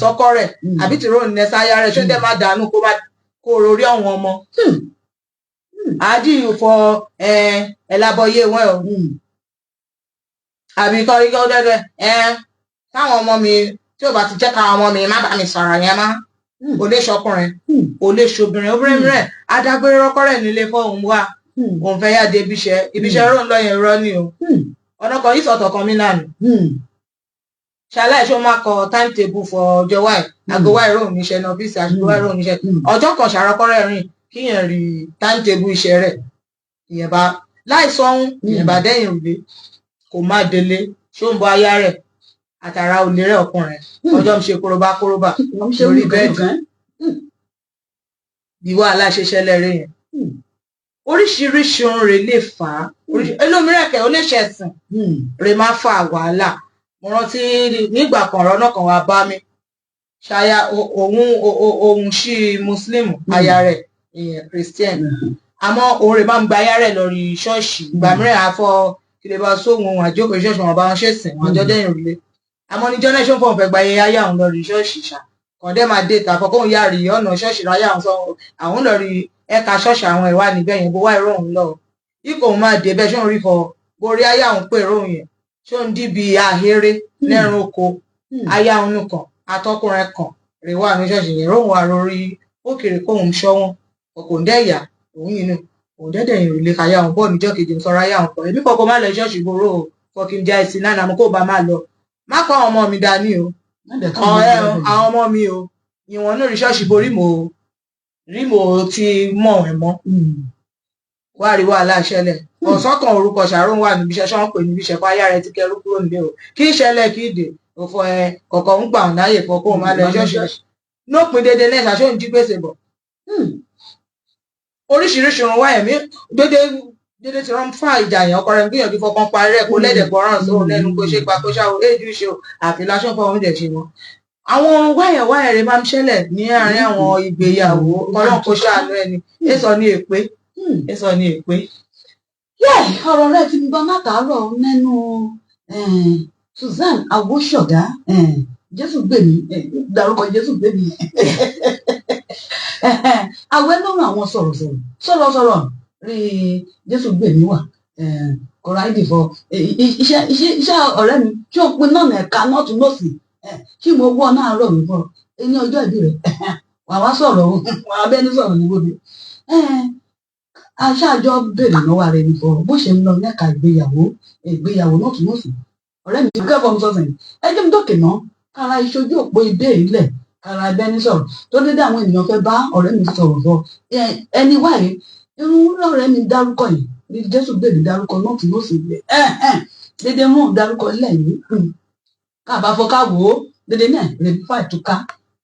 sọ́kọ rẹ̀ àbí tí rò nẹ sáyà rẹ̀ ṣó ń dẹ̀ máa dànù kó má kó rorí ọ̀wọ́n ọmọ àdì fọ ẹ ẹ lábọyé wọn o àbí kọ́rí kọ́ dẹ́dẹ́ ẹ táwọn ọmọ mi tí ò bá ti jẹ́ káwọn ọmọ mi má bá mi sọ̀rọ̀ yẹn mọ́. Kò lè ṣọkùnrin, kò lè ṣobìnrin, obìnrin mìíràn adágbére rọ́kọ́ rẹ̀ nílé fóun wá òun fẹ́ yáde ibiṣẹ́ ibiṣẹ́ rò ń lọ yẹn rọ́ ni o ọ̀nà kan yìí sọ̀tọ̀ kan mí náà nù ṣaláì ṣó máa kọ timetable for ọjọ́ wáì aago wáì rò níṣẹ́ ní ọ́fíìsì aago wáì rò níṣẹ́ ọjọ́ kan ṣàrọ́kọ́rẹ́ rìn kíyàn rí timetable iṣẹ́ rẹ̀ ìyẹn bá láì sọ́hún ìyẹn bá dẹ́yìn òde kò má délé ṣó ń bọ aya rẹ̀ àtàrà olè rẹ̀ ọkùnrin ọjọ́ ń ṣe kóróbá kóróbá lórí bẹ́ẹ̀dì bí wàhálà ṣe ṣẹlẹ̀ rẹ̀ yẹn. Oríṣiríṣi ohun rẹ̀ lè fà á, ẹlòmíràn kẹ̀ ó lè ṣẹ̀sìn rẹ̀ máa fa wàhálà. Mo rántí nígbà kan ọ̀rọ̀ náà kan wá bá mi ṣaya òun òun sí muslim, aya rẹ̀ ìyẹn christian, àmọ́ òun rẹ̀ máa ń gba aya rẹ̀ lórí ṣọ́ọ̀ṣì. Ìgbà mìíràn àfọ kí lè bá sóhun òun àjókòó ṣọ́ọ̀ṣì wọn bá wọn ṣèsìn wọn àjọ dẹ́yìn òrùlé, àmọ́ níjọ́ náà ṣó ń fọ̀n fẹ́ gba aya òun lórí ṣọ́ọ̀ṣì ṣá. Kàn dẹ́ máa dé ìta kọ́kọ́ òun yá rí ọ̀nà ṣọ́ọ̀ṣì ráyà àwọn sọ àwọn lọ rí ẹ̀ka ṣọ́ọ̀ṣì àwọn ẹ̀wà níbẹ̀ yẹn bó wá ìró òun lọ. Ikọ̀ òun máa dé bẹ́ẹ̀ ṣé òun rí fọ borí ayé àwọn pè róhùn yẹn ṣé òun dìbì ahéré lẹ́rùn oko aya òun nìkan atọ́kùnrin kan rè wà ní ṣọ́ọ̀ṣì yẹn róhùn wà lórí òkèrè kóhun ṣọ́ wọn kò ń dẹ́yà òun yìí nù òun dẹ́dẹ̀ yìí lè kàyà òun bọ̀ níjọ́ kejì ń sọ̀rọ̀ ayé àwọn pọ̀ èmi kọ̀ọ̀kan má lọ ṣọ́ọ̀ṣì gbòòrò o fọkìn jẹ́ ìsìn náà àmọ́ kó bá má lọ má kọ́ àwọn ọmọ mi dání o àwọn ọmọ mi o ìwọ̀n náà rí ṣọ́ọ̀ṣì borí mo rí mo ti mọ̀ ẹ̀ mọ́ wá rí wàhálà ṣẹlẹ̀ ọ̀sán kan orúkọ ṣàrún wà níbi iṣẹ́ ṣọ́n pè níbi iṣẹ́ fáyà rẹ ti kẹrú kúrò nílé o kí ìṣẹ̀lẹ̀ kí ìdè òfò ẹ kọ̀ọ̀kan ń gbà ọ̀nà ààyè fọ kóun má lọ ṣọ́ọ̀ṣì lópin dédé náà ṣàṣọ ń jí gbèsè bọ̀ oríṣiríṣi ohun wáyà mí dédé dédé tí wọ́n ń fa ìjà yẹn ọkọ rẹ̀ ń gbìyànjú fọkàn parí ẹ̀ kó lẹ́dẹ̀ gbọ́ràn sóhun lẹ́nu kó ṣe gba kó ṣáwó éjú ṣe o àfi lásán fún oúnjẹ ṣe wọn. Àwọn ohun wáyà wáyà rẹ̀ máa ń ṣẹlẹ̀ ní àárín àwọn ìgbéyàwó. Ọlọ́run kó ṣàánú ẹni èso ní èpè èso ní èpè. Yẹ ọ̀rọ̀ rẹ ti gbọ́ látàárọ̀ nínú Susan Awosoga, Jésù gbèmí dárúkọ Jésù gbèmí àwẹ̀ lọ́rùn àwọn sọ̀rọ̀sọ̀rọ̀ sọ̀rọ̀sọ̀rọ̀ rí Jésù gbèmí wà kọ̀ọ̀rọ̀ àìdìfọ̀ iṣẹ́ iṣẹ́ iṣẹ́ ọ̀rẹ́ mi tí ó pin náà ẹ̀ka náà tún lọ́sì kí mo wọ́ náà rọ̀ mí bọ̀ ní ọjọ́ ìbí rẹ̀ wà wá sọ̀rọ̀ wà bẹ́ẹ̀ ní sọ̀rọ̀ ní gbòde aṣáájọ béèrè lọ́wọ́ ara ẹni fọ bó ṣe ń lọ lẹ́ka ìgbéyàwó ìgbéyàwó náà tún lọ́sì ọ̀rẹ́ mi kẹ́kọ̀ọ́ mi sọ̀sìn ẹ jẹ́ mi dókè náà kára ìṣojú òpó ibé ilẹ̀ kára ẹbẹ́ ní sọ̀rọ̀ tó dédé àwọn ènìyàn fẹ́ bá ọ̀rẹ́ mi sọ̀rọ̀ fọ ẹni wáyé irun ọ̀rẹ́ mi dárúkọ yìí ní Jésù gbèmí dárúkọ náà tún lọ́sì ilẹ̀ dédé mú dárúkọ ilẹ̀ yìí káàbá fọ ká wò ó dédé náà rè fà ìtúká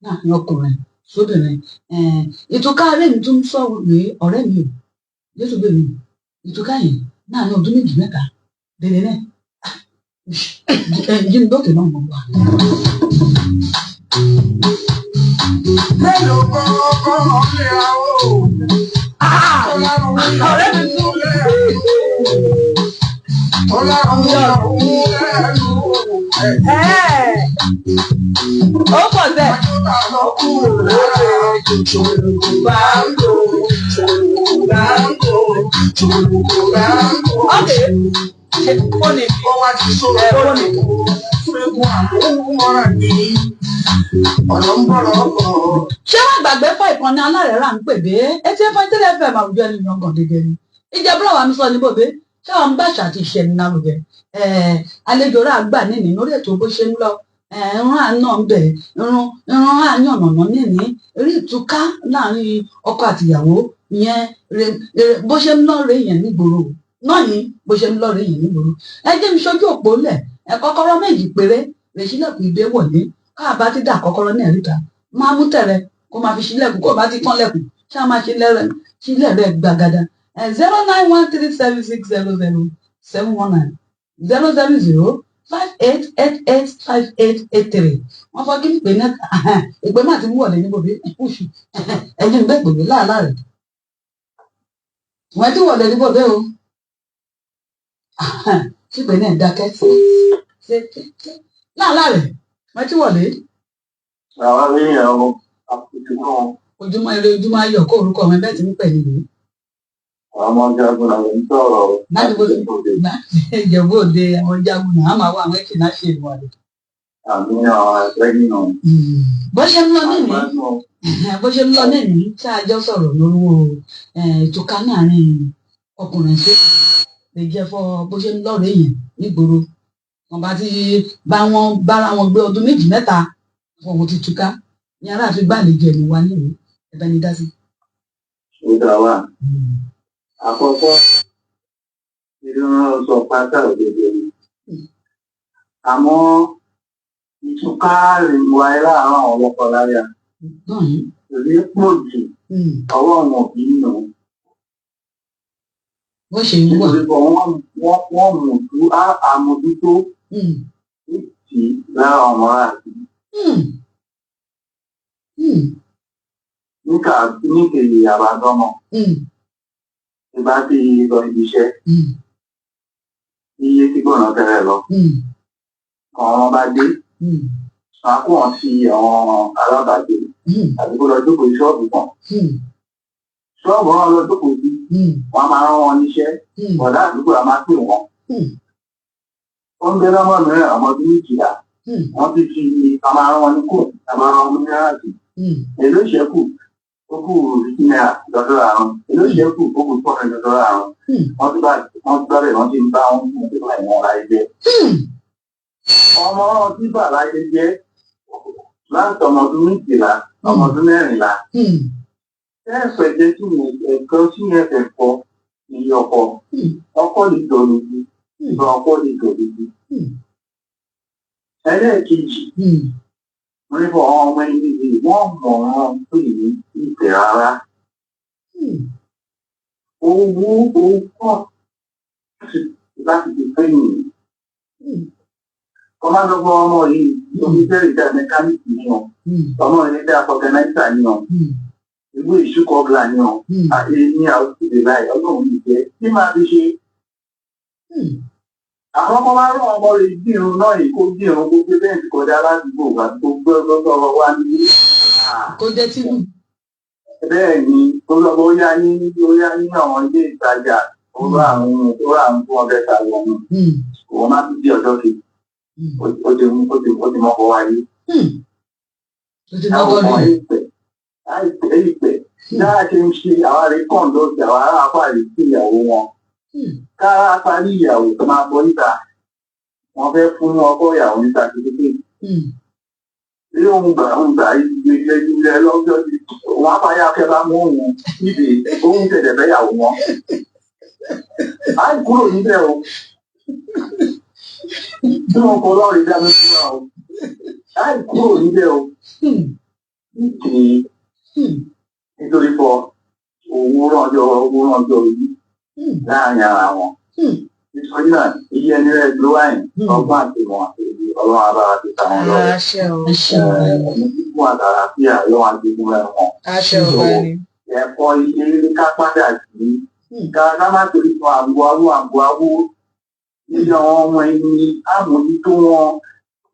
láàrin ọkùnrin sóbìnrin ìtúká rẹ̀ mi tún sọ rèé ọ̀rẹ́ mi o Jésù gbèmí ìtúká yìí láàrin ọdún méjì mẹ́ta dédé náà jí mi dókè náà mọ̀ wá. Mélòó kọ́kọ́ lé àwọ̀? Ọ̀rẹ́ mi tún. Ọlọ́run lẹ́nu. Ó pọ̀ bẹ́ẹ̀. Ok, ṣe fóònù mi. Ọ̀nà ń bọ̀rọ̀ bọ̀. Ṣé wàá gbàgbé fún ìkànnì alárẹ̀ rà ń pè dé etí ẹ̀fọn tẹ́lẹ̀ fm àwùjọ ẹni yangàn dédé ni ìjẹ́búrò wa mi sọ ní bòbé ṣé àwọn ń bá àṣà àti ìṣẹ̀ ní lárugẹ àlejò rà gbà níní lórí ètò bó ṣe ń lọ irun àná ń bẹ irun irun àyànnàná níní eré ìtúká láàrin ọkọ àtìyàwó ìyẹn bó ṣe ń lọ rè yẹn nígboro náà yìí bó ṣe ń lọ rè yẹn nígboro ẹ jẹ́ mi ṣojú òpó lẹ̀ ẹ kọ́kọ́rọ́ méjì péré rè sílẹ̀kùn ìdè wọ̀lé káàbá ti dà kọ́kọ́rọ́ náà ríta máa mú tẹ̀rẹ̀ kó máa fi sílẹ̀kùn kó bá ti kán lẹ̀kùn ṣá máa ṣe lẹ́rẹ̀ sílẹ̀ rẹ̀ gbàgàdà 09137600719 07058885883. Wọ́n fọ́ kí n pè ní ìpè má ti mú wọ̀lé níbo bí ẹ̀yin ń bẹ́ pè mí láàlá rẹ̀ wọ́n ti wọ̀lé níbo bẹ́ẹ̀ o sípè náà dákẹ́ ṣe láàlá rẹ̀ wọ́n ti wọ̀lé. Àwọn èèyàn àpòjù náà. Ojúmọ́ ire, ojúmọ́ ayọ̀ kó orúkọ wọn bẹ́ẹ̀ ti ń pè nìyí. Àwọn ọmọ jagun làwọn ń sọ̀rọ̀. Láti bó láti Ìjẹ̀bú Òde àwọn jagun náà á máa wá àwọn ẹ̀kí náà ṣe ìwà rẹ̀. Àmì àwọn ẹgbẹ́ nínú. Bó ṣe ń lọ nìyí bó ṣe ń lọ nìyí tí a jọ sọ̀rọ̀ lórúkọ ìtúká láàrin ọkùnrin sí lè jẹ́ fọ́ bó ṣe ń lọ rèé yẹn nígboro wọn bá ti bá wọn bára wọn gbé ọdún méjì mẹ́ta fọwọ́n ti túká ní aláàfin gbàlejò ẹ̀mí wa nìyí ẹ̀bẹ̀ ni dá sí. Ó dá wà. Àkọ́kọ́, ìrìnà sọ pátá òdodo ni. Àmọ́ ìtúká rìn wáyé láàárọ̀ àwọn ọlọ́kọ láyà. Rí pọ̀ jù ọwọ́ wọn òbí nù. Bó ṣe ń wà. Nítorí pé wọ́n mú àmójútó tì lára ọmọ àti. Níkà níkejì àbádọ́mọ. Ìbá ti lọ ibi iṣẹ́. Iye tí gbọ̀nà tẹ́lẹ̀ lọ. Kan wọn bá dé. Wọn á kó wọn sí àwọn alábàágbé àbí kó lọ jókòó sí ṣọ́ọ̀bù kan. Ṣọ́ọ̀bù wọn lọ jókòó sí, wọn á máa rán wọn níṣẹ́, ọ̀dà àdúgbò á máa pè wọ́n. Ó ń bẹ lọ́mọ mìíràn, ọmọ ọdún 12. Wọ́n ti fi a máa rán wọn ní kò, a máa rán wọn ní náírà. Èló ìṣẹ́kù? Ó kù ₦50 lọ́dọ̀ àrùn. Èló ìṣẹ́kù? Ó kù 400 lọ́dọ̀ àrùn. Wọ́n ti bá bẹ̀, wọ́n ti ń bá wọn fún ìgbà ìwọ̀n láyé jẹ́. Ọmọ tí bà láyé jẹ́ láti ọmọ ọdún 12, ọmọ ọdún 14. Ẹ̀fẹ̀ jẹ́ kí ni ẹ̀kọ́ tí yẹn fẹ́ kọ́ iye ọkọ. Ọkọ lè jọ lójú, ìgbà ọkọ lè jọ lójú. Ẹlẹ́ẹ̀kejì, wọ́n ní fún àwọn ọmọ ẹni yìí, wọ́n mọ̀ wọ́n pè ní ìfẹ́ rárá. Owó owó pọ̀ láti fi fẹ́ yìí. Kọ́ máa lọ fún ọmọ yìí, omi fẹ́rẹ̀ dá mẹkáníìkì ní ọ, ọmọ yìí dá organizer ní ọ, ìwé ìṣúkọ̀ ọ̀gá ní ọ, àti ní àwọn ìdílé láì ọlọ́run ní jẹ́ kí máa fi ṣe. Àwọn ọmọ máa rán ọmọ rẹ̀ dírun náà yìí, kó dírun, kó gbé bẹ́ẹ̀ kọjá ládùúgbò àti kó gbé ọgbọ́n wá ní. Kó jẹ́ tínú. Bẹ́ẹ̀ ni, ó lọ bóyá ní àwọn ilé ìtajà, ó rà àwọn 200,000, òun má tún di ọjọ́ kejì, ó ti mọ́kọ wáyé. Ó ti mọ́kọ Àwọn rí. ìpè àìpẹ́ ìpè náà ṣe ń ṣe àwọn àrí kọ̀ǹdọ́tì àwọn ará apárí sí ìyàwó wọn. Kára parí ìyàwó tó máa bọ́ níta, wọ́n fẹ́ fún ọkọ ìyàwó ní certificate. Ilé òun gbà òun gbà ilé ilé lọ́jọ́ tí wọ́n á parí akẹ́ bá mú òun níbi òun tẹ̀lé fẹ́ yàwó wọn. Àì kúrò níbẹ̀ o. Tí wọn kọ lọ́ọ̀rì dá mi fúnra o. Àì kúrò níbẹ̀ o. Nítorí fọ owó rànjọ yìí láàrin ara wọn. Nítorí náà, iye ẹni rẹ̀ ló wáyìn ọgbọ́n àti ìmọ̀ àti èdè ọlọ́run abára ti ta wọn lọ́wọ́. Àṣẹ o. Ẹ ṣeun. Ẹ̀mí kíkún àtàràfíà lọ́wọ́ àti ìmọ̀ ẹ̀wọ̀n. Àṣẹ o bá ní. Ẹ̀kọ́ ilé ká padà sí. Ká ká má torí fún àgbo awó àgbo awó. Níbi àwọn ọmọ ẹni àmójútó wọn.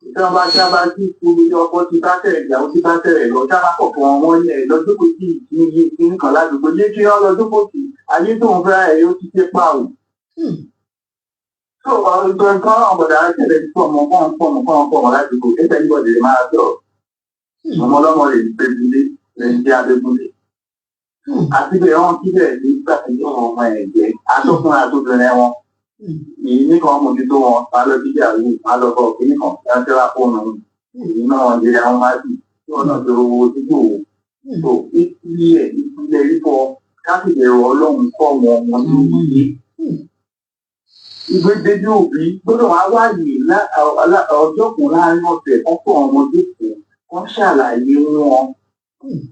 Tí wọ́n bá sábà sí ìkúrú ọkọ ti bá tẹ̀rẹ̀, ìyàwó ti bá tẹ̀rẹ̀ lọ, sábà kọ̀ọ̀kan wọn wọ́n lẹ̀ lọ́jọ́kọ̀ sí ìdíyẹ kí nǹkan ládùúgbò yé kí wọ́n lọ́jọ́kọ̀ sí ayé tó ń fẹ́ ẹ̀ yóò ti ṣe pa ò. Tó ọ̀rọ̀ nǹkan àwọn bọ̀dà ṣẹlẹ̀ sí ọmọ kan pọ̀ mọ́ kan pọ̀ mọ́ ládùúgbò ẹ̀sẹ̀ níbọ̀dì lè máa sọ̀rọ̀. Ọmọ ọlọ́mọ lè gbẹ́gbẹ́lé lè jẹ́ abẹ́gúnlé. Àti bẹ́ẹ̀ wọ́n síbẹ̀ nígbà tí wọ́n ọmọ ẹ̀ jẹ́ atọ́kùnrin àtobìnrin wọn. Èyí nìkan mójútó wọn, máa lọ bí ìyàwó, máa lọ bọ̀ kíní kan, kí wọ́n tẹ́wà fóònù. Èyí náà wọ́n jẹ́ àwọn máa bì tí wọ́n náà ti rówó ojúgbò wò. Tó ìpìlẹ̀ rífọ káfíńtì ẹ̀rọ ọlọ́run kọ́ wọn wọn ní ìwé. Ìgbédédé òbí gbọ́dọ̀ wá wáyé ọjọ́ kan láàrin ọ̀sẹ̀ kan fún ọmọ jókòó kan ṣàlàyé wọn.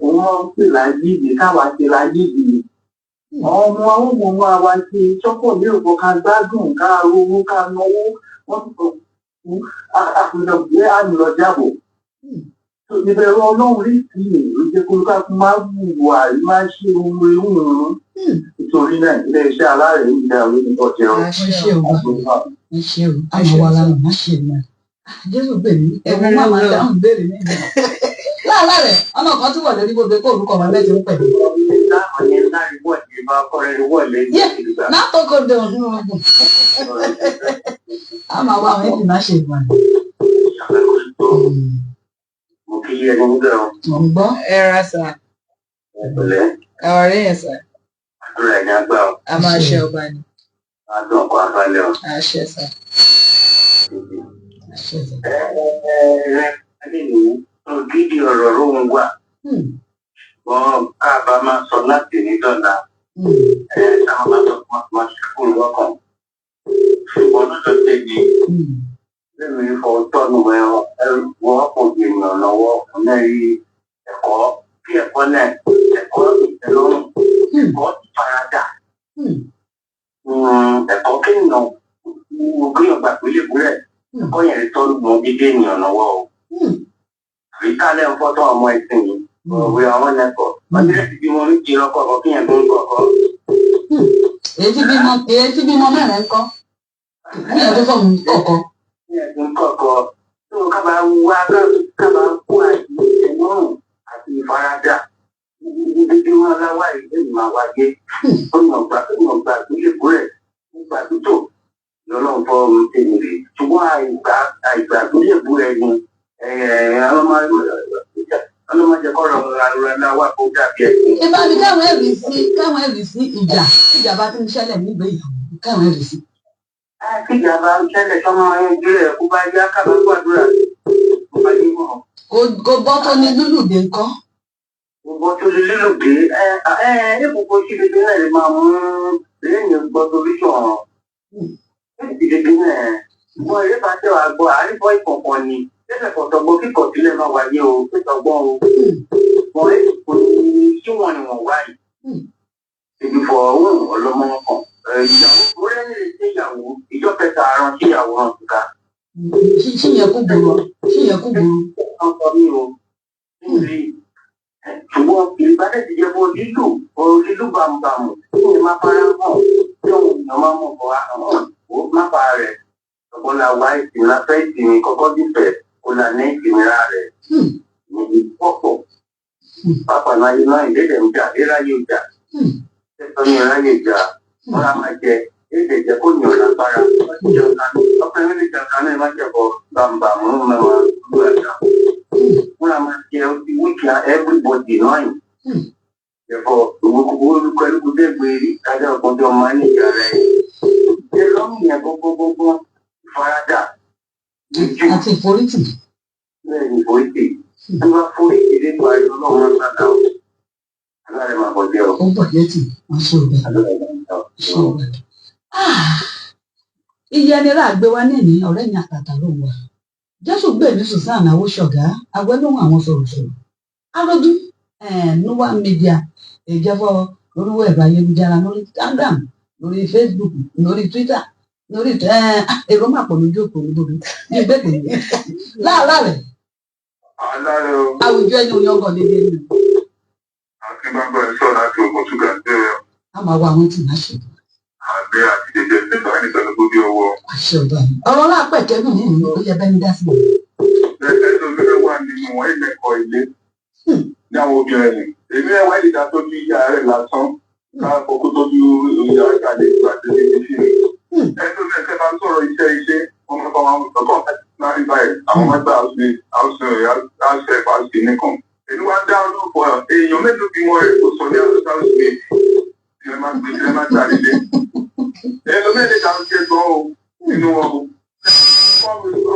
Òun wọn ń pè láyé ìdè káwa ṣe láyé ìdè. Ọmọ àwọn ọmọ wa ṣe sọ́pọ̀ ní òkò ká gbádùn ká rówó ká náwó wọ́n ti sọ fún àfihàn gbé àmì lọ jábọ̀. Ìbẹ̀rù ọlọ́run rí sí i ló jẹ́ kó ká máa wùwà máa ṣe ohun ewu nítorí náà ilé-iṣẹ́ alárẹ̀ ń da orí ní ọjọ́. Ẹ ṣe o, ẹ ṣe o, àmọ́ wa lánàá má ṣe mọ́. Jésù gbè mí, ẹ̀wọ̀n máa máa dáhùn béèrè ní ìgbà. Láàlá rẹ̀, ọmọ kan tún wọ̀ lórí gbogbo kó orúkọ wa mẹ́jọ ń pẹ̀lú. Látọkọ̀ dẹ̀ ọ̀hún ọ̀hún. A máa wá àwọn ẹbí má ṣe ìwà. Mo kí ẹni níbẹ̀ o. Mò ń gbọ́. Ẹ ra sà. Ẹ pẹ̀lẹ́. Ọ̀rẹ́ yẹn sà. Àdúrà ẹ̀ ní agbá o. A máa ṣe ọba ni. Adùn ọkọ̀ abalẹ̀ o. Àṣẹ sà. Àṣẹ sà. Ẹ ẹ nínú ògidì ọ̀rọ̀ lóhun wà. Wọ́n ká bá máa sọ láti ní dọ́là. Ẹ sáwọn máa sọ fún wọn ṣe kúrò lọ́kàn. Ṣùgbọ́n lọ́dọ̀ tèmi, lẹ́nu ìfọ̀ tọ́nu ẹ wọ́n kò gbìyànjú lọ́wọ́ lẹ́yìn ẹ̀kọ́ bí ẹ̀kọ́ náà, ẹ̀kọ́ ìtẹ́lọ́rùn, ẹ̀kọ́ ìfaradà, ẹ̀kọ́ kéèyàn kéèyàn gbà pé lèkúrẹ̀, ẹ̀kọ́ yẹn tọ́nu gbọ́n dídé ènìyàn lọ́wọ́ o. Àríkálẹ̀ ń fọ́tọ̀ ọmọ ẹ̀sìn yìí, òwe àwọn ẹ̀kọ́ wọ́n ti rẹ̀ ti bí wọn ní ọkọ̀ ọkọ̀ kéèyàn tó ń kọ̀ọ̀kọ́. Èyí tí bímọ mẹ́rin ń kọ́. Ní ẹ̀dọ́ sọ̀rọ̀ kọ̀ọ̀kan. Kéèyàn tó ń kọ̀ọ̀kọ́. Tó kábà wá kábà kó àti ìtẹ̀lọ́rùn àti ìfaradà dídí wọn láwá ìlú máa wáyé. Ó yàn gbà ó yàn gbà tó lè kú rẹ̀ ó gbà tó tò lọ́lọ́run fọ́ ohun tèmi rè, ṣùgbọ́n àìgbà tó lè bú ẹni ọlọ́mọdé kọ́ ọ̀rọ̀ láwá kó dàbí ẹ̀sìn. Ìbá mi káwọn ẹ̀rí sí ìjà, ìjà bá ti ń ṣẹlẹ̀ nígbèyàwó, káwọn ẹ̀rí sí. Tíjà bá ń ṣẹlẹ̀ sọ́mọ ẹgbẹ́ rẹ̀ kó bá yá, kábà gbàdúrà kó bá yé mọ́. Kò gbọ́ tó ní lúlùdé ńkọ́? Gbogbo tó lè lérò pé ẹ ẹ ẹ gbogbo sí bíbí náà lè máa mú lẹ́yìn gbọ́ solution sí bíbí náà. Ṣùgbọ́n eré bá tẹ̀ wá gbọ́ àrífọ́ ìkọ̀kọ̀ ni lẹ́sẹ̀ kọ̀tọ̀gbọ́ kíkọ̀ sílẹ̀ máa wáyé o pẹ̀tọ̀gbọ́n o. Wọ́n ẹ kò ní kí wọ́n ni wọ́n wáyé. Ibi fọ̀ ohun ọlọ́mọ kan ìyàwó orí ẹni lè ṣe ìyàwó ìjọ kẹta àrùn sí ìyàwó hàn síta. Ṣí yẹn kú gbòòrò, ṣí yẹn kú gbòòrò. Ọkọ mi o níbi, ṣùgbọ́n ìbádẹ́ ti jẹ́ bó lílù o lílù bàmùbàmù kí ni má fara hàn tí òun èèyàn máa mọ̀ bọ́ hàn ó má fara rẹ̀ ọ̀pọ̀ la wá ìsìn láfẹ́ ìsìn kọ́kọ́ dìfẹ́ kó là ní ìsìnra rẹ̀ níbi pọ̀pọ̀ pápá náà iná ìlédè ń jà ìráyè ìjà tẹ́tọ́ ní ìráyè ìjà wọn á máa jẹ èdè jẹ kó yàn lágbára ọkùnrin lè jẹun kan náà má jẹ bọ bàmùbàmù mẹ́wàá lóra wọn á máa jẹ wíkì everybody náà yìí ẹ̀fọ́ olùkọ́ dẹ́gbẹ́ kájà ọkọ̀jọ́ máa ń ìjà rẹ̀ ṣe lọ́mù yẹn gbogbogbò ìfaradà jíjú. Àti ìforítì. Bẹ́ẹ̀ ni, forítì tí wọ́n forítì lé parí ọlọ́run máa ń o aláàrẹ̀ máa bọ̀ jẹ́ o. Ó bọ̀ létí wọn ṣe òbẹ̀. Aláàrẹ̀ máa bọ̀ ṣe òbẹ̀. Iye ẹni rà gbé wá ní ọ̀rẹ́ mi àtàtà ló wà. Jésù gbé mi Susan Awóṣọ̀gá awẹ́lóhùn àwọn sọ̀rọ̀sọ̀rọ̀. Arójú Nuwa Media ìjẹ́fọ́ lórí ẹ̀rọ ayélujára, lórí Instagram, lórí Facebook, lórí Twitter, lórí èrò máa pọ̀ lójú òpó níbo ní ìgbẹ́pẹ̀ ní láàárọ̀ rẹ̀. Aláàrẹ o. Àwùjọ ẹni òyìn ọgọ̀ lédè ní. Akínbágbà ń sọ̀rọ̀ láti Ògùn Ṣúgà ń bẹ̀rẹ̀. A máa wá àwọn tí máa ṣe. Àgbẹ̀ àti jẹjẹ nígbà nígbà tó bí ọwọ́. Àṣẹ ọba mi. Ọ̀rọ̀ lápẹ̀ kẹ́dùn nínú ó yẹ bẹ́ẹ̀ ní dá sí i. Ẹ tó fẹ́ wà nínú wọn ilẹ̀kọ̀ ilé ní àwọn obìnrin ni. Èmi ẹ̀ wá ìdá tọ́jú ìyá rẹ̀ lásán. Ká kókó tọ́jú ìyá ìkàlẹ̀ ìgbà tó ti fi sí. Ẹ tó fẹ́ fẹ́ máa ń sọ̀rọ̀ iṣẹ́ iṣẹ́ wọn máa bá wọn lọ́kàn máa rí báyìí. Àwọn máa gbà house house house help house nìkan. Èmi wá dá olóòpọ̀ èèyàn mélòó bí wọ́n rẹ̀ kò sọ ní house house maid. Ìrẹ́ máa gbé ìrẹ́ máa gbà nílé. Ẹlòmíì lè dàrú jẹ gan o nínú wọn o.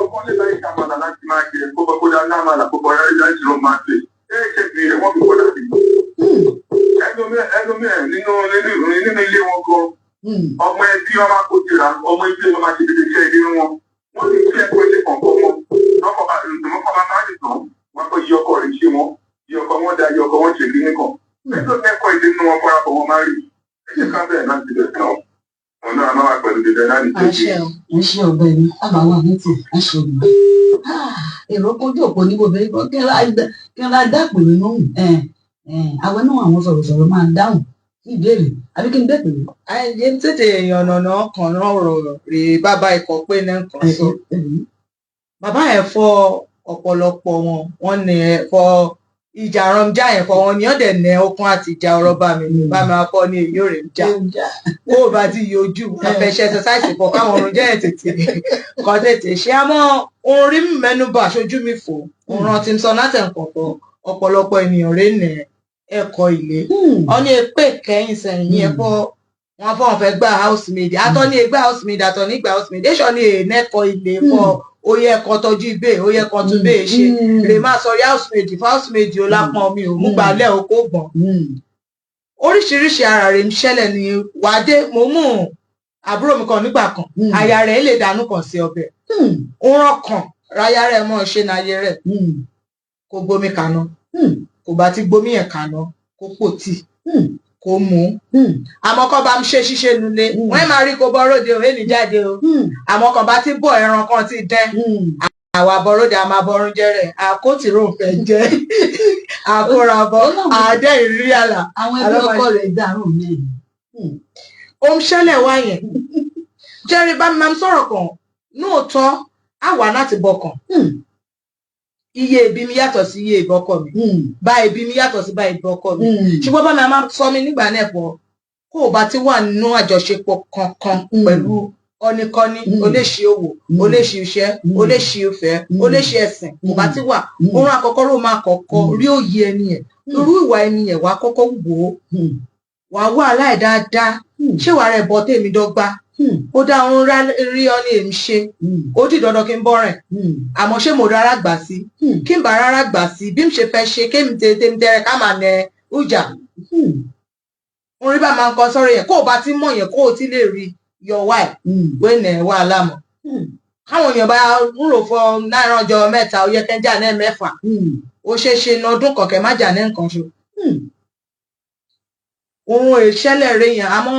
Ọkọ lè láyé sàmàlà láti máa jẹ kó bọ́ kó dá lámàlà kó bọ́ láti lọ máa ṣe. Ẹ ṣe fi rẹ̀ wọ́n fi kọ́ dàbí. Ẹlòmíì nínú ilé wọn gan. Ọmọ ẹbí wọn máa kó jìra, ọmọ ẹbí wọn máa ṣe dédé iṣẹ́ ilé wọn. Wọ́n ti fi ẹ̀kọ́ ilé kọ̀ọ̀kan wọn. Lọ́kọ̀ bá máa lè tán. Wọ́n kọ́ yí ọkọ rẹ̀ ṣe wọn. Yí ọkọ wọn dá yí ọkọ wọn ṣe kíní kan. Ẹjọ́ ẹ̀kọ́ ilé nínú wọn kọ́ra bọ̀ wọ́n máa rí. Ẹ jẹ́ ká bẹ̀rẹ̀ láti bẹ̀rẹ̀ náà. Òun náà máa wà pẹ̀lú dídẹ láti Àṣẹ o, àṣẹ ọ̀gbẹ́ni, àbáwọ àwọn tí àṣẹ ògbà. Èrò kojú òpó ní gbogbo ẹgbẹ́ kí n ra dápò nínú àwọn náà, àwọn sọ̀rọ̀sọ̀rọ̀ máa dáhùn sí ìbéèrè àbí kí n bẹ́ẹ̀ pẹ̀lú. Ayé tètè yànnàná kan náà rọ̀ rè bàbá ikọ̀ pé ní nǹkan sọ. Bàbá yẹn fọ ọ̀pọ̀lọpọ̀ wọn, wọ́n ní ẹ fọ ìjà rọmjà yẹn fọ wọn ní ọ̀dẹ̀ nẹ okun àti ìjà ọ̀rọ̀ bá mi bá mi fọ ní èyí ò rè ń jà kó o bá ti yọjú àfẹsẹ exercise fọ káwọn ọrùn jẹ́ tètè kọ́ tètè ṣe. Àmọ́ òun rí mẹ́nubà aṣojú mi fò òun rántí sọ láti ẹ̀kọ́ fọ ọ̀pọ̀lọpọ̀ ènìyàn rè ní ẹ̀kọ́ ilé ọ ní èpè kẹ́yìn sẹ́yìn yẹn fọ wọn fọ wọn fẹ́ gba housemaid àtọ́ ní ẹgbẹ́ housemaid àtọ́ ní ìgbà housemaid èso ní ènẹ́kọ̀ ilé fọ ó yẹ kó tọ́jú ibẹ̀, ó yẹ kó tún bẹ́ẹ̀ ṣe rè má sọ rí housemaid fún housemaid ó lápọn mi ò mú gbalẹ̀ o kó gbọ̀n oríṣiríṣi ara rẹ̀ ń ṣẹlẹ̀ ní wàdé. Mo mú àbúrò mi kan nígbà kan, aya rẹ̀ lè dànù kàn sí ọbẹ̀ ó rán kàn ráyà rẹ̀ mọ́ ṣe náyé rẹ̀ kó gbómi kaná, kò bá ti gbómi yẹn kaná kó pò tíì kó mú, àmọ́ kọ́ bá ń ṣe ṣíṣe nulẹ̀ wọ́n máa rí kó bọ́ róde òun ènì jáde o. Àmọ́ kàn bá ti bọ̀ ẹran kan ti dẹ́ àwa bọ́rọ́dẹ a máa bọ́rún jẹ́rẹ̀ àkótì rò fẹ́ jẹ́ àkórabọ́ àdẹ́ ìrírí àlà. Àwọn ẹbí ọkọ rẹ̀ dàrú mi. Ó ń ṣẹlẹ̀ wá yẹn jẹ́rìí bá mi máa ń sọ̀rọ̀ kan nóòótọ́ àwa láti bọkàn. Iye ìbí mi yàtọ̀ sí iye ìbọkọ mi, bá ìbí mi yàtọ̀ sí bá ìbọkọ mi, ṣùgbọ́n bá mi máa sọ mi nígbà náà pọ̀ kó o bá ti wà nínú àjọṣepọ̀ kankan pẹ̀lú ọ̀nìkọ́ni, oléṣì òwò, oléṣì iṣẹ́, oléṣì ìfẹ́, oléṣì ẹ̀sìn, kò bá ti wà, oorun àkọ́kọ́ ló máa kọ́kọ́ rí òye ẹni yẹn, irú ìwà ẹni yẹn, wàá kọ́kọ́ wò ó, wàá wà láì dáadáa, ṣé wàá rẹ̀ bọ́ tèmi dọ́gba, ó dá òun rí ọ ní èmi ṣe, ó di dandan kí n bọ́ rìn, àmọ́ ṣé mo rárá gbà sí, kí n bá rárá gbà sí bí n ṣe fẹ́ ṣe kémi tèmi tẹrẹ ká máa nẹ ìjà orí bá máa ń kọ sọ́rọ̀ yẹn. Kó o bá ti mọ̀ yẹn, kó o ti lè rí your wife wey nẹ wàhálà mọ̀, káwọn èèyàn bá ń rò fọ náírà ọjọ́ mẹ́ta, ó yẹ kẹ́ńjà náà mẹ́fà, ó ṣeé ṣe ní ọdún kọ̀ọ̀kẹ́ má jà ní nǹkan ṣo. Òun ìṣẹ̀lẹ̀ rẹ̀ yẹn, àmọ́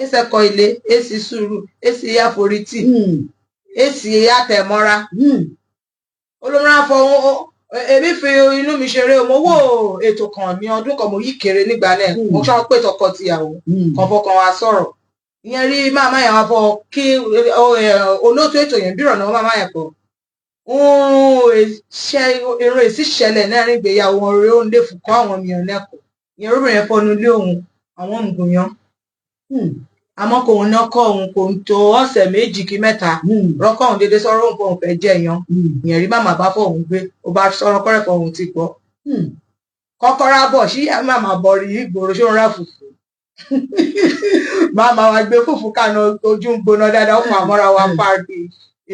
ẹsẹ̀ kọ ilé, èsì sùúrù, èsì àforítì, èsì àtẹ̀mọ́ra olómìnira fọ. Èmi fi inú mi ṣeré o. Mo wò ètò kan ní ọdún kan, mo yí kéré nígbà náà, mo ṣọ́ pé tọkọ-tìyàwó kan fọkàn wa sọ̀rọ̀ ìyẹn rí màmá yẹn wá fọ kí olóòtú ètò yẹn bí ìrànlọ́wọ́ màmá yẹn pọ̀ irun èsì ṣẹlẹ̀ náà rí ìgbéyàwó wọn rí, ó ń lè fún kọ́ àwọn ènìyàn lẹ́kọ̀ọ́ ìyẹn. Róbìnrin yẹn fọnú ilé òun, àwọn ògùnyàn, àmọ́ kò ń nọkọ òun kò ń tó ọ̀sẹ̀ méjì kí mẹ́ta rọ́kọ̀ òun dédé sọ̀rọ̀ òun fóun fẹ́ jẹ yan. Ìyẹn rí màmá bá fọ òun gbé, ó bá sọ̀rọ̀ kọ́rẹ́ fọ òun ti gbọ́ kọ́kọ́rọ́ bọ̀ sí màmá bọ̀ rí ìgboro, ṣé òun rà fùfú, màmá wa gbé fùfú kànà, ojú ń gbóná dáadáa, ó pa àmọ́ra wa parí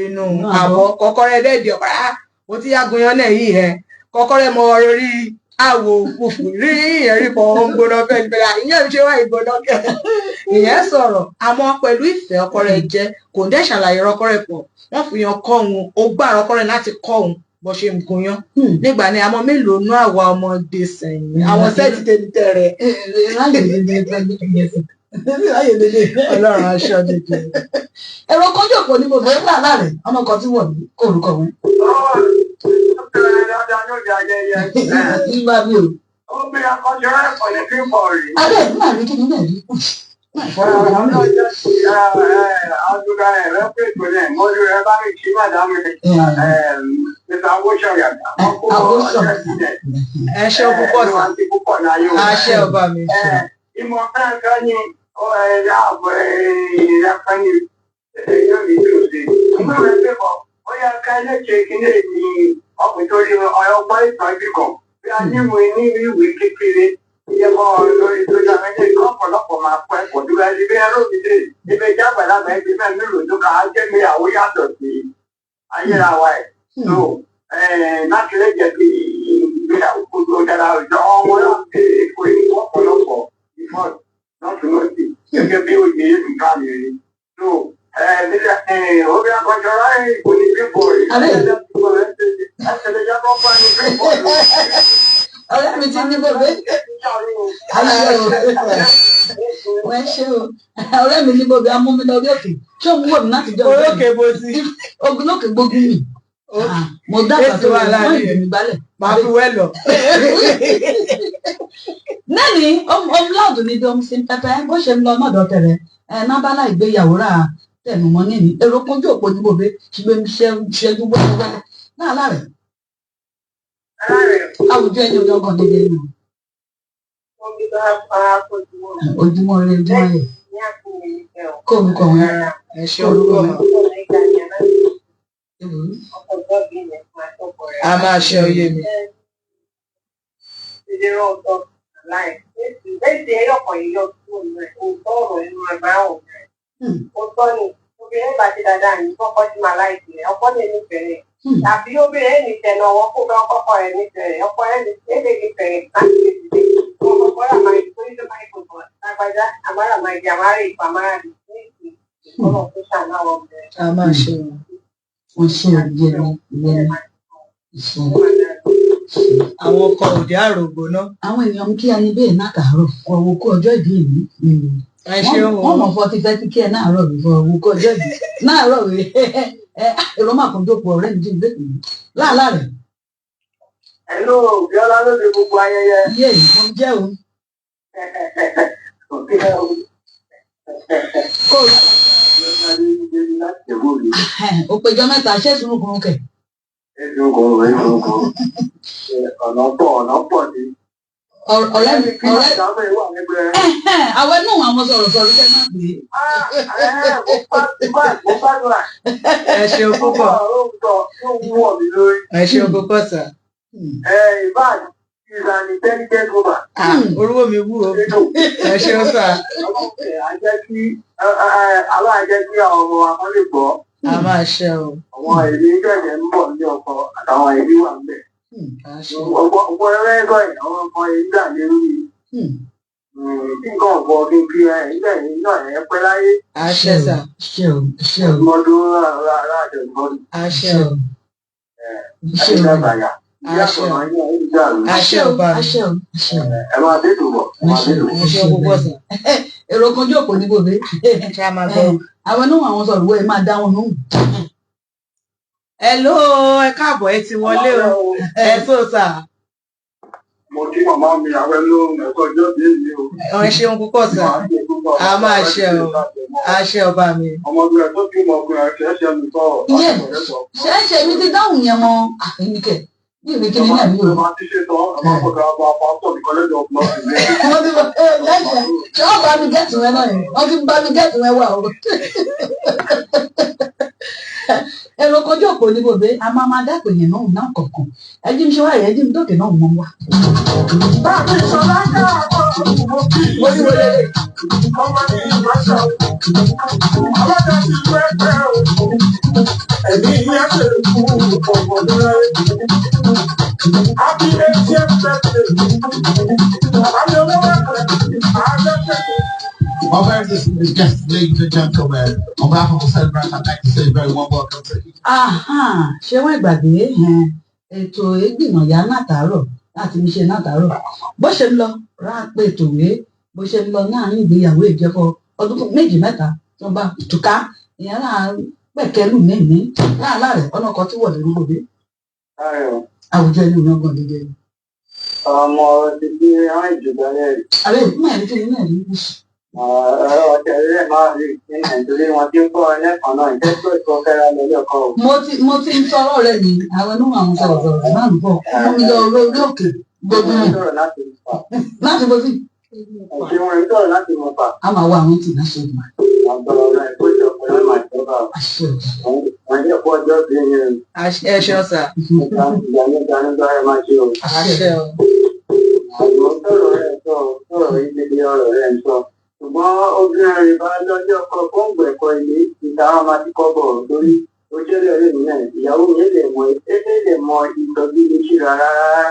inú àbọ̀ kọ́kọ́rẹ́ dẹ́ẹ̀dì ọ̀rá mo ti yágun yan náà yìí ẹ̀ kọ́kọ́rẹ́ mọ orí àwò fùfú rí ìyẹn rí pọ̀, ó ń gbóná fẹ́ẹ́ fẹ́ẹ́, ìyẹn ṣe wá ìgbóná kẹ́ ìyẹn sọ̀rọ̀, àmọ́ pẹ̀lú ìfẹ́ ọkọ rẹ̀ jẹ́ kò ń dẹ́ ṣàlàyé ọkọ rẹ̀ pọ̀, wọ́n fi yan kọ́ òun, ó gbà ọkọ rẹ̀ láti kọ́ òun bó ṣe ń gúnyán nígbà ní. Àmọ́ mélòó nú àwa ọmọdé sẹ́yìn àwọn sẹ́ẹ̀tì tèmi tẹ̀rẹ̀. Ọlọ́run aṣọ dídì. Ẹ̀rọ kọjú òpó ní gbogbo ẹgbẹ́ aláàrẹ̀ ọmọ kan tí wọ̀ ní kó orúkọ wọn. Nígbà mi ò. Abẹ́ ẹ̀ máa rí kí ni náà rí. Máa fọ́ra wọn náà. Ẹ ṣeun púpọ̀ sí àṣẹ ọba mi. Ìmọ̀ kankan ni ẹ̀yà àbọ̀ ẹ̀yà ní yóò ní tòsí. Ìmọ̀ rẹ̀ pé bọ̀, ó yẹ ká ẹlẹ́jẹ̀ kíní ní ọkùnrin tó rí ọgbọ́n ìtọ́jú kan. Bí a ní ìwé ní ìwé kékeré, ìyẹn kọ́ lórí sójà méjì kọ́ ọ̀pọ̀lọpọ̀ máa pẹ́ pọ̀ dúró ẹni bí ẹrú mi dé. Ibi ìjágbàlagbà ẹbí mẹ́rin nílò tó ká jẹ́ mi àwọ̀ yàtọ̀ sí ayérawa ẹ̀. So láti lè jẹ́ kí ìgbéyàwó gbogbo dára ìjọ ọmọ náà ṣe èkó ọ̀pọ̀lọpọ̀ ìfọ̀n lọ́tún lọ́sì gẹ́gẹ́ bí òye nǹkan mi rí. So orí akọ̀jọ́ra kò ní bí bọ̀ rí. Ọ̀rẹ́ mi ti ní bèbè. Ayé o, wọ́n ṣe o. Ọ̀rẹ́ mi ní bèbè amúmi lọ orí òkè. Ṣé òun wò mí láti jọ ọ̀rẹ́ mi? Orókè bó ti. Ogun lókè gbógun mi. Mo dàgbà tó Èsì wà wọ́n láàrin. ìlú mi gbálẹ̀. Màá fi wẹ́ lọ. Nẹ́ẹ̀ni, ọmọláàdù ní bí ọmọ sí ń pẹ́pẹ́ bó ṣe ń lọ ọmọdọ̀ tẹ̀rẹ̀ ẹ̀ nábàlá ìgbéyàwó rà tẹnumọ́ nínú èrò kúnjú òpó ní bòbé ṣùgbọ́n ṣẹ́jú wẹ́lẹ́wẹ́lẹ́ náà láàrẹ̀ àwùjọ ẹni ọjọ́ kan dédé nù ojúmọ́ rẹ, ojúmọ́ rẹ kó orúkọ wọn. Ẹ ṣe orúkọ mọ. A máa ṣe oyè mi. Tàbí obìnrin ní tẹnu ọwọ́ kó bá ọkọ rẹ̀ nífẹ̀ẹ́ rẹ̀, ọkọ rẹ̀ ní èdè nífẹ̀ẹ́ rẹ̀ láti lè dìde. Ọkọ kọ́ra máa ń torí tó máa ń kọ̀ọ̀kan lágbájá, àmàrà máa jẹ àmàrà ìpamárà ní ìsìn ìkọlọ̀ tó ṣàlàwọ̀ obìnrin. A máa ṣe wọn. Wọ́n ṣe ìyẹn ìyẹn ìṣe. Àwọn ọkọ òde àrògbò náà. Àwọn èèyàn ń kí ẹni bẹ́ẹ̀ náà kàárọ̀ ọ̀wọ́ kú ọjọ́ ìbí mi. Ẹ ṣeun o. Wọ́n mọ̀ fọ́ ti fẹ́ kí ẹ náà rọ̀ mí fọ́ ọ̀wọ́ kú ọjọ́ ìbí náà rọ̀ mí. Ẹ èrò máa kún jókòó ọ̀rẹ́ mi jíǹde láàlá rẹ̀. Hello, Bíọ́lá ló ṣe gbogbo ayẹyẹ. Yé mo jẹ́ o. Kó o péjọ mẹ́ta ṣé sùúrù kùnú kẹ̀. Ẹ̀dùn kò ẹ̀dùn kò. Ọ̀nà pọ̀ ọ̀nà pọ̀ ni. Ọ̀rẹ́ mi Kí ọ̀rẹ́ àdámọ̀ ẹ̀ wà níbẹ̀. Ẹ̀hẹ́n, àwọn inú àwọn sọ̀rọ̀sọ̀rọ̀ kẹ́ máa gbé. Mo gbàdúrà. Ẹ ṣeun púpọ̀. Ó ń sọ ó ń wọ̀ mí lórí. Ẹ ṣeun púpọ̀ sà. Ẹ ìbáà is an intelligent woman. Ah, orúkọ mi wú o. Ẹ ṣeun sà. Àwọn àjẹ́ kí àwọn ọmọ wa kan lè gbọ́. A máa ṣe o. Àwọn èdè ìjọ̀jẹ̀ ń bọ̀ ní ọkọ̀ àtàwọn èdè wà ń bẹ̀. A ṣe o. Ọ̀pọ̀ ẹgbẹ́ ẹ̀kọ́ yìí àwọn ọmọ yìí ń dà lérú yìí. Kí nǹkan ọ̀pọ̀ kí n fi ẹ̀ nígbà yìí náà ẹ̀ pẹ́ láyé. A ṣe sà. Ṣé o, ṣé o, Ọdún rárá àjọ̀dún A ṣe o. ṣé o. àdàgbàyà. Ìyá àkọ́nà yìí ń dà lórí. Àṣẹ o bá mi. Àṣẹ o, àṣẹ o. Ẹ máa dé tòbọ̀. Ẹ máa dé tòbọ̀. Ẹ ṣeun púpọ̀ sà. Èrò kan jókòó ní bòbí. Ṣé a máa gbọ́? Àwọn inú àwọn sọ̀rọ̀ wọ́n ẹ máa dá wọn lóhùn. Hello, ẹ káàbọ̀, ẹ ti wọlé o. Ẹ tó sà. Mo kí màmá mi àwẹ̀ lóhùn ẹ̀kọ́ ọjọ́ bí èyí o. Ẹ ṣeun púpọ̀ sà. A máa ṣe o. A ṣe ọba mi. Ọmọbìnrin tó kí ọmọkùnrin àti ẹ̀ṣẹ̀ mi tọ̀. Iye ṣe é ṣe mi ti dáhùn yẹn mọ́ àyínkẹ́ bí èmi kí ni náà mi ò. Máa ti ṣe tán, àmọ́ kò dáa bá pásítọ̀ ní kọ́lẹ́jì of Love ilé. Wọ́n ti bá ẹ lẹ́sẹ̀ ṣé wọ́n bá mi gẹ́tù ẹ náà yẹn wọ́n ti bá mi gẹ́tù ẹ wà o. Èrò kan jókòó ní bòbí a máa máa dápò yẹn náà náà kọ̀ọ̀kan ẹjí mi ṣe wáyé ẹjí mi dókè náà mọ́ wá. Bàbí Sọlá káàbọ̀, mo kí Mo ti wọlé lé. ọmọ ní ìbáṣọ. Alága ti pẹ́ pẹ́ o. Ẹ̀mí yẹn ṣe kú ọ̀pọ̀ lórí. Happy 80th birthday. Bàbá mi olówó ẹ̀kọ́, àádọ́sẹ̀. Our very distinguished guests, ladies and gentlemen, on behalf of the celebrants, I'd like to say a very warm welcome to each. Ahan, ṣé wọ́n ìgbàgbé ẹn, ètò ìgbìmọ̀yá látàárọ̀ láti mi ṣe látàárọ̀ bó ṣe ń lọ ráńpẹ́ ètò ìwé bó ṣe ń lọ láàrin ìgbéyàwó ìjẹ́fọ́ ọdún méjì mẹ́ta tó bá túká ìyẹn náà pẹ̀kẹ́lù mẹ́mí láàlá rẹ̀ ọ̀nà kan tí wọ̀ lórí gbòde àwùjọ inú mi ọgbọ̀n dídé. Ọmọ ti bí rán ìjọba rẹ̀. Ààrẹ ìpínlẹ̀ ẹ̀rí kí ni náà rí Ọ̀rọ̀ ọ̀tẹ̀ rẹ̀ máa rí ní Nàìjíríà wọn tí ń kọ́ ẹlẹ́kọ̀ọ́ náà ìtẹ́sọ̀ ìkọ́ fẹ́ra lọ́lọ́kọ̀ o. Mo ti ń sọ̀rọ̀ rẹ̀ ní àwọn inú àwọn sọ̀rọ̀sọ̀rọ̀ náà ń bọ̀ mú mi lọ orí òkè gbogbo Wọ́n rẹ̀ sọ̀rọ̀ láti mú pa. láti bó sí. Ẹ̀sìn wọn ń sọ̀rọ̀ láti mú pa. A máa wá àwọn tì náà ṣe ìgbà. Àgbọ̀rọ̀ ọ̀rọ̀ ìkójọ ọ̀pọ̀lọpọ̀ máa jọba. Àṣẹ ọ̀gá. Wọ́n yẹ kó ọjọ́ bí ní Ẹ ṣeun sà. ìgbà nígbà nígbà ẹ máa ṣe o. A ṣe o. Àgbọ̀ sọ̀rọ̀ rẹ̀ ń sọ, sọ̀rọ̀ ìdílé ọ̀rọ̀ rẹ̀ ń sọ. Ṣùgbọ́n obìnrin rẹ̀ bá lọ́jọ́ kọ fóònù ẹ̀kọ́ ilé ìta wọn máa ti kọ́ bọ̀ torí ojúlé rẹ̀ nìyẹn ìyàwó mi lè mọ ẹ lè mọ ìtọ́jú ilé sí rárá rárá.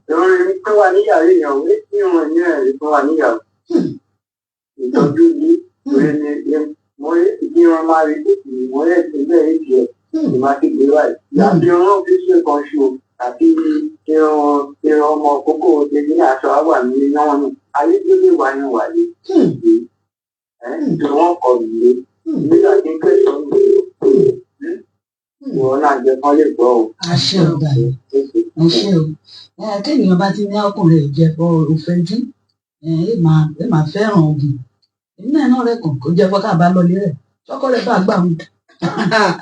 Lórí tó wà níyàwó èèyàn wé tí wọn ní ẹ̀rí tó wà níyàwó. Ìtọ́jú ilé torí ni mo rí kí wọn máa rí tètè mo rí ẹ̀sìn bẹ́ẹ̀ rí tiẹ̀ ìmọ̀ àti gbé wáyé. Àti irun fi ṣe kan ṣo àti irun irun ọmọ kókó tèmi ní aṣọ àwà ní náà nù. Ayé tó lè wà ní wàyé. Ẹ̀ tí wọ́n kọ̀ lé. Nígbà tí ń kẹ́sọ̀ọ́ mi. Ìwọ náà jẹ́ kán lè gbọ́ o. Àṣẹ ọ̀gá yìí. Ẹ ṣé o. Ẹ kéèyàn bá ti ní ọkùnrin ìjẹfọ òfẹjú ẹ ẹ máa ẹ máa fẹ́ràn ogun èmi náà náà rẹ kàn kó jẹfọ tá a bá lọlé rẹ sọkọ rẹ bá gbà wọn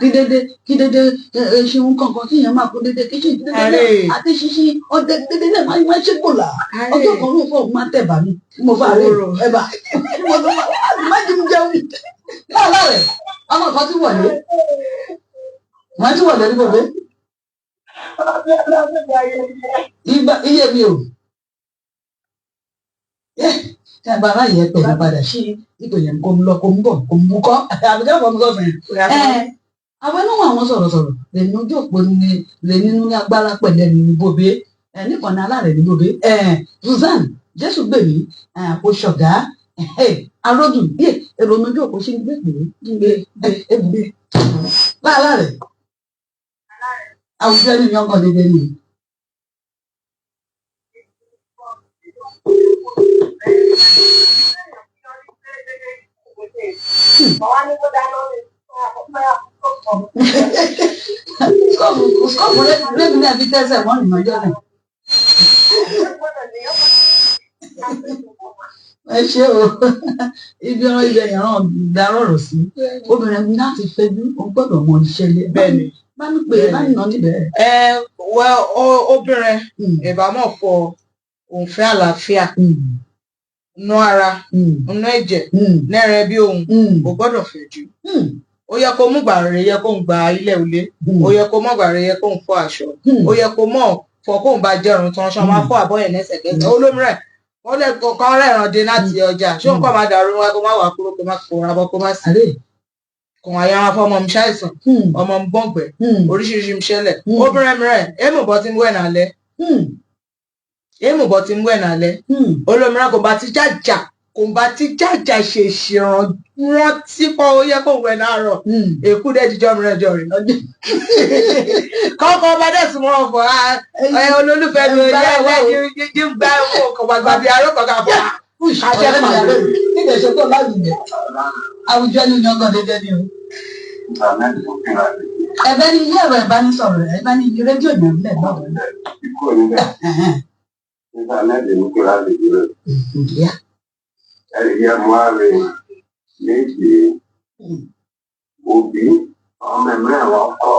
kí dédé kí dédé ẹ ẹ ṣeun kankan kí èèyàn máa kó dédé kí ṣe dédé Ààrẹ. náà àti ṣíṣí ọdẹ dédé náà máa máa ṣe gbòòlà ọjọ́ kan ló fọ máa tẹ̀ bá mi mo fà rẹ Òwúrọ̀. ẹ bá mo tó má jí mi jẹun láàlá rẹ ọmọ kan ti wọlé wọn ti wọlé ní bòbé igba iye mi o ẹ bá ara yẹ pẹ̀lú padà sí ipò yẹn kò ń lọ kò ń bọ̀ kò ń bukọ́ àbí ká fọmú sọfìn ẹ àwọn ẹnu àwọn sọ̀rọ̀sọ̀rọ̀ lè ní ojú òpó ní lè nínú ní agbára pẹ̀lẹ́ ní bòbé ẹ nìkan ní alárẹ̀ ní bòbé ẹ Susan Jésù gbèmí ẹ àpò ṣọ̀gá ẹ aródùn yé èrò ní ojú òpó sí gbé pè é gbé ebùgbé láàlá rẹ̀ àwùjọ ẹni yọngàn dédé nìyí. Skọ́ọ̀fù skọ́ọ̀fù lẹ́mi náà fi tẹ́sẹ̀ wọ́n nìyẹn ọjọ́ náà. Ẹ ṣé o, ibi ọ̀rọ̀ ibẹ̀ yẹn ràn darọ̀rọ̀ sí. Obìnrin láti fẹ́jú, o gbọ́dọ̀ mọ iṣẹ́ ilé. Bẹ́ẹ̀ni. Bá mi pè é, bá mi nà níbẹ̀. Ẹ well, obìnrin ìbámọ̀ fọ òun fẹ́ àlàáfíà nú ara, nú ẹ̀jẹ̀, nẹ́rẹ̀ bí òun kò gbọ́dọ̀ fẹ̀ jù. Ó yẹ kó mú gbàrẹ̀, yẹ kó ń gba ilé ilé, ó yẹ kó mọ̀ gbàrẹ̀, yẹ kó ń fọ aṣọ, ó yẹ kó mọ̀ fọ kó ń bá jẹrun tán, ṣan máa fọ àbọ̀ yẹn lẹ́sẹ̀kẹsẹ̀. Olómìnira ó lè kọ́ rẹ̀ràn dé láti ọjà, ṣé òun kọ́ máa dàrú wá, kó má wà kúrò, kó má kóra bọ́, kó má sí Àlè. Kò àyà wọn fọmọ mi ṣàìsàn, ọmọ mi gbọ̀ngbẹ̀, oríṣiríṣi mi ṣẹlẹ̀. Obìnrin mìíràn èèmù bọ́ ti ń wẹ̀ nálẹ́, èèmù bọ́ ti ń wẹ̀ nálẹ́. Olómìnira kò bá ti jàjà, kò bá ti jàjà ṣe ṣèrántí pọ́, ó yẹ kó wẹ̀ láàárọ̀. Èkú dẹ́ jíjọ́ mìíràn jọ rè kọ́kọ́ bá dẹ̀ súnmọ́ ọ̀fọ̀ ẹ olólùfẹ́ mi yẹ ẹ jí ń gbá owó kọ̀ gbàgbà bí aró kọ̀ọ̀kan fún Ọ̀rẹ́ mi àlọ́ nígbà ìṣe tó láwùjọ àwùjọ ẹni yan gan dédé ni o. Ẹ bá ní yí ẹ̀rọ ìbánisọ̀rọ̀, ẹ bá ní yí rédíò yẹn lẹ̀ báwo. Kúrò níbẹ̀. Íńtánẹ́ẹ̀tì ní kí láti dúró. Ìyá. Ẹ̀rí yẹ mú ààrẹ méjì òbí ọmọ ẹ̀mí àwọn ọkọ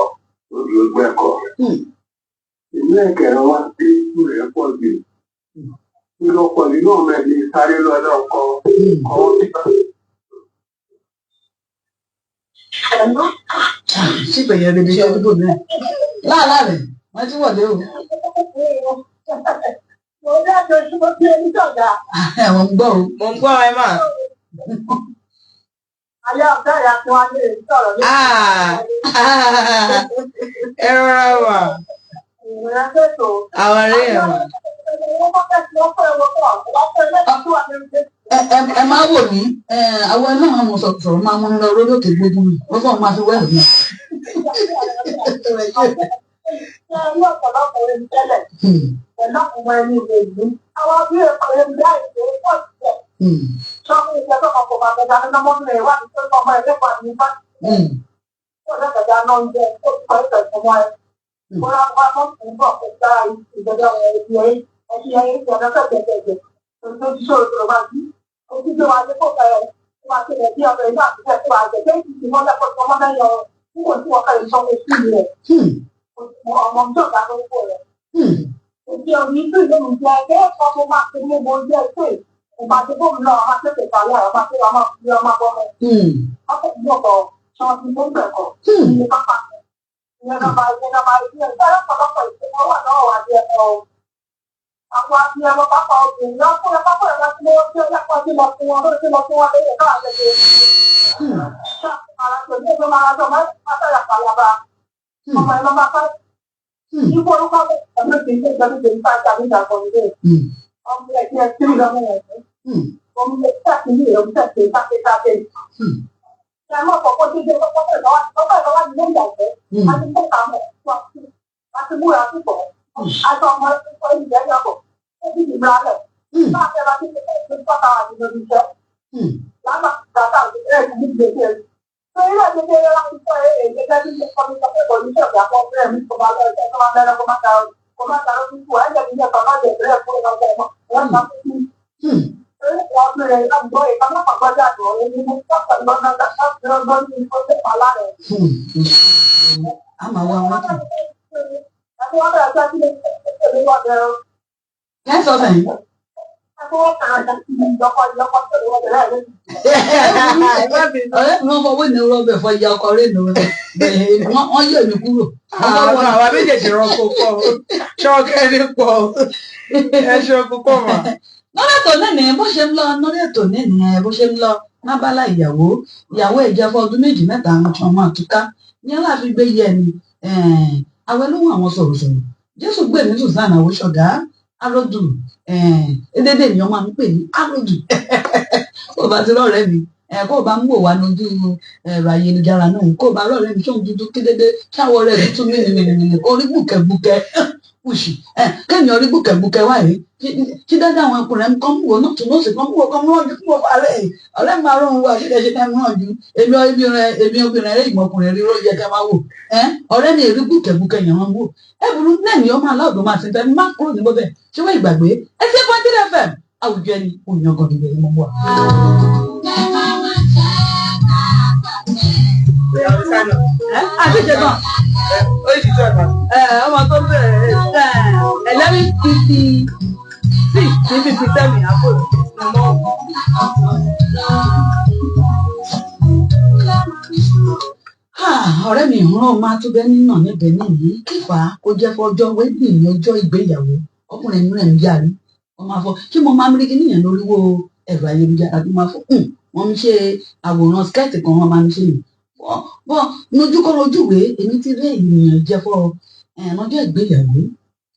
lórí ojú ẹ̀kọ́. Ìlú ẹ̀kẹ́rẹ́ wá sí ikú rẹ̀ pọ̀ jù. Ìlọ́pọ̀ nínú ọmọ ẹ̀mí sáré lọ́dọ̀ ọkọ kọ́ bíbá. Sípè yẹn lè ṣe ọdún náà. Láàlá rẹ̀, wọ́n ti wọlé o. Mo ní àjọ ìṣúná tí ẹni sọ̀gá. Ẹ̀wọ̀n ń gbọ́ o. Mo ń gbọ́ ẹ mà. Ayé ọ̀gá ìyá tí wọ́n lè sọ̀rọ̀ ní Ah, ah, ẹ rọra wà. Ìrìn àjò. Àwọn ọ̀rẹ́ ẹ̀ mà. Ẹ ẹ ẹ máa wò mí, ẹ àwọn náà àwọn sọ̀rọ̀ máa mú lọ lórí òkè gbógun mi, wọ́n fọ́ máa fi wẹ́ẹ̀lì náà. Òbí òní tó ìlú mi jẹ́ kẹ́ ọmọ máa fi mú mo jẹ́ pé ìgbà tí bóun náà máa tètè parí àwọn máa tètè máa fi ọmọ bọ́ mọ́. Ọkọ̀ ìlú ọkọ̀ ṣan ti mú bẹ̀kọ̀ ní pápá. Ìyẹn náà máa ìyẹn náà máa ìyẹn náà ọ̀pọ̀lọpọ̀ ìṣẹ̀lẹ̀ wà náà wà ní ẹ̀kọ́. Àwọn abiyamọ pápá obìnrin náà fún ẹ pápá ẹ̀rọ tí wọ́n tí ó yàtọ̀ sí lọ fún wọn lórí sí lọ fún wọn lórí ẹ̀ka àgbẹ̀dẹ. Ọmọ ẹ̀ lọ́ máa fẹ́ Ikú orúkọ ọmọ ti ṣe ìjọba ìjọba ìjọba ìjọba ìjọba ọmọ ẹgbẹ́ tí ó lọ́mọ ẹ̀ ọmọ ẹgbẹ́ tí ó lọ́mọ ẹ̀ káfíńkáfí. Ṣé ẹ mọ̀ kọ́kọ́ dídé kọ́kọ́ ìlọ́wọ́ ìlọ́wọ́ ilé ìyàgbẹ́ àti kó kàmọ́ àti múra púpọ̀ àti ọmọ ẹgbẹ́ ìjẹ́ yọkọ̀ ó bí ìmúra lẹ̀. Bá a fẹ́ bá ti ṣe é tọ́ka àti lórí iṣẹ́. Lágbà gbàgbà ẹ̀ ní ìgbésẹ̀. Torí náà ṣe ṣe láti sọ èdè gẹ́gẹ́ bí ọmọ ìṣẹ́ pé kò ní ṣe ọ̀gá kan fẹ́ẹ̀ mi kò máa lọ ẹ̀ṣẹ́ tó máa lẹ́rọ kó máa ta kó máa ta lójú kù ẹ̀jẹ̀ mi jẹ́ bàbá jẹ̀ bẹ́ẹ̀ fún ọmọ ọmọ wọn máa fi kú. Torí ìwà obìnrin lágbó ìka mọ́pàá gbọ́dọ̀ àtọ̀ ní mo pàpà lọ́nà láti lọ́gbọ́n ní ìfọ́sẹ̀ pàlá rẹ̀. A máa wá wọn kàn. Àti wọ́n bẹ̀rẹ̀ sí àti Kẹ́ sọ sẹ́yìn. Àti wọ́n bẹ̀rẹ̀ sí ìjọkọ̀ ìjọkọ̀ tó lọ́wọ́ bẹ̀rẹ̀ Ọ̀rẹ́ mi wọ́n fọwọ́ ìnáwó ọbẹ̀ fọ ìyá ọkọ rẹ̀ nù wọ́n yẹ̀ mí kúrò. Àwọn àwa méjèèjì rọpò pọ̀ ṣọ́ọ̀kẹ́ ní pọ̀, ẹ ṣọ́ọ̀kú pọ̀ mà. Lórí ètò náà bó ṣe ń lọ, lórí ètò náà bó ṣe ń lọ lábala ìyàwó ìyàwó ìjẹ́ fún ọdún méjì mẹ́ta àwọn tí wọ́n máa túká ní aláàfin gbé yẹ ni àwẹ̀ ló wọ àwọn sọ̀rọ̀sọ̀rọ̀ Jésù gbé ní Susan Àwòṣọ̀gá aródù edédé ni wọ́n máa ń pè ní aródù. Kó o bá ti rọ̀rẹ́ mi, kó o bá ń wò wá lójú ẹ̀rọ ayélujára náà, kó o bá rọ̀rẹ́ mi sóhun dúdú kédédé ṣáwọ́ rẹ̀ tuntun mìnìmìnì kó rí gbùkẹ́gbùkẹ́ kùsì kéèyàn rí gbùkẹ́gbùkẹ́ wáyé kí dáadáa àwọn ọkùnrin kan mú wo náà tún lọ́sẹ̀ kan mú wo kan mú wọn kú wọ́n parẹ́ ọ̀rẹ́ máa rọrùn wá ṣíṣe ṣe ká mú ju èmi obìnrin èmi obìnrin rẹ ìmọ̀kùnrin rí yẹ ká máa wò ọ̀rẹ́ mi rí gbùkẹ́gbùkẹ́ yẹn wọ́n wò ẹ burú náà ni ọmọ aláàbò máa ti fẹ́ má kúrò ní bọ́bẹ̀ ṣé wọ́n ìgbàgbé ẹ ṣe fún ẹtí fm àwùjọ ẹni òyìnbó gan ni mo wà. Àti ìṣègùn. Ó yìí 12. Ẹ ọmọ tó bẹ̀rẹ̀ 11:56 sí 57 àbò. Ọ̀rẹ́ mi ìhúnrán máa tún bẹ́ nínà níbẹ̀ nìyí kífà kó jẹ́ fọjọ́ wedding ní ọjọ́ ìgbéyàwó ọkùnrin rẹ̀ ń yarí wọ́n máa fọ kí mo máa ń rí kíní yẹn lórí wo ẹ̀rọ ayélujára tó máa fọ wọ́n ń ṣe àwòrán skẹ́ẹ̀tì kan wọ́n máa ń ṣe yìí bọ́ nojúkọ́rojúwe èmi ti rí ènìyàn jẹ́ fọ́ ọjọ́ ìgbéyàwó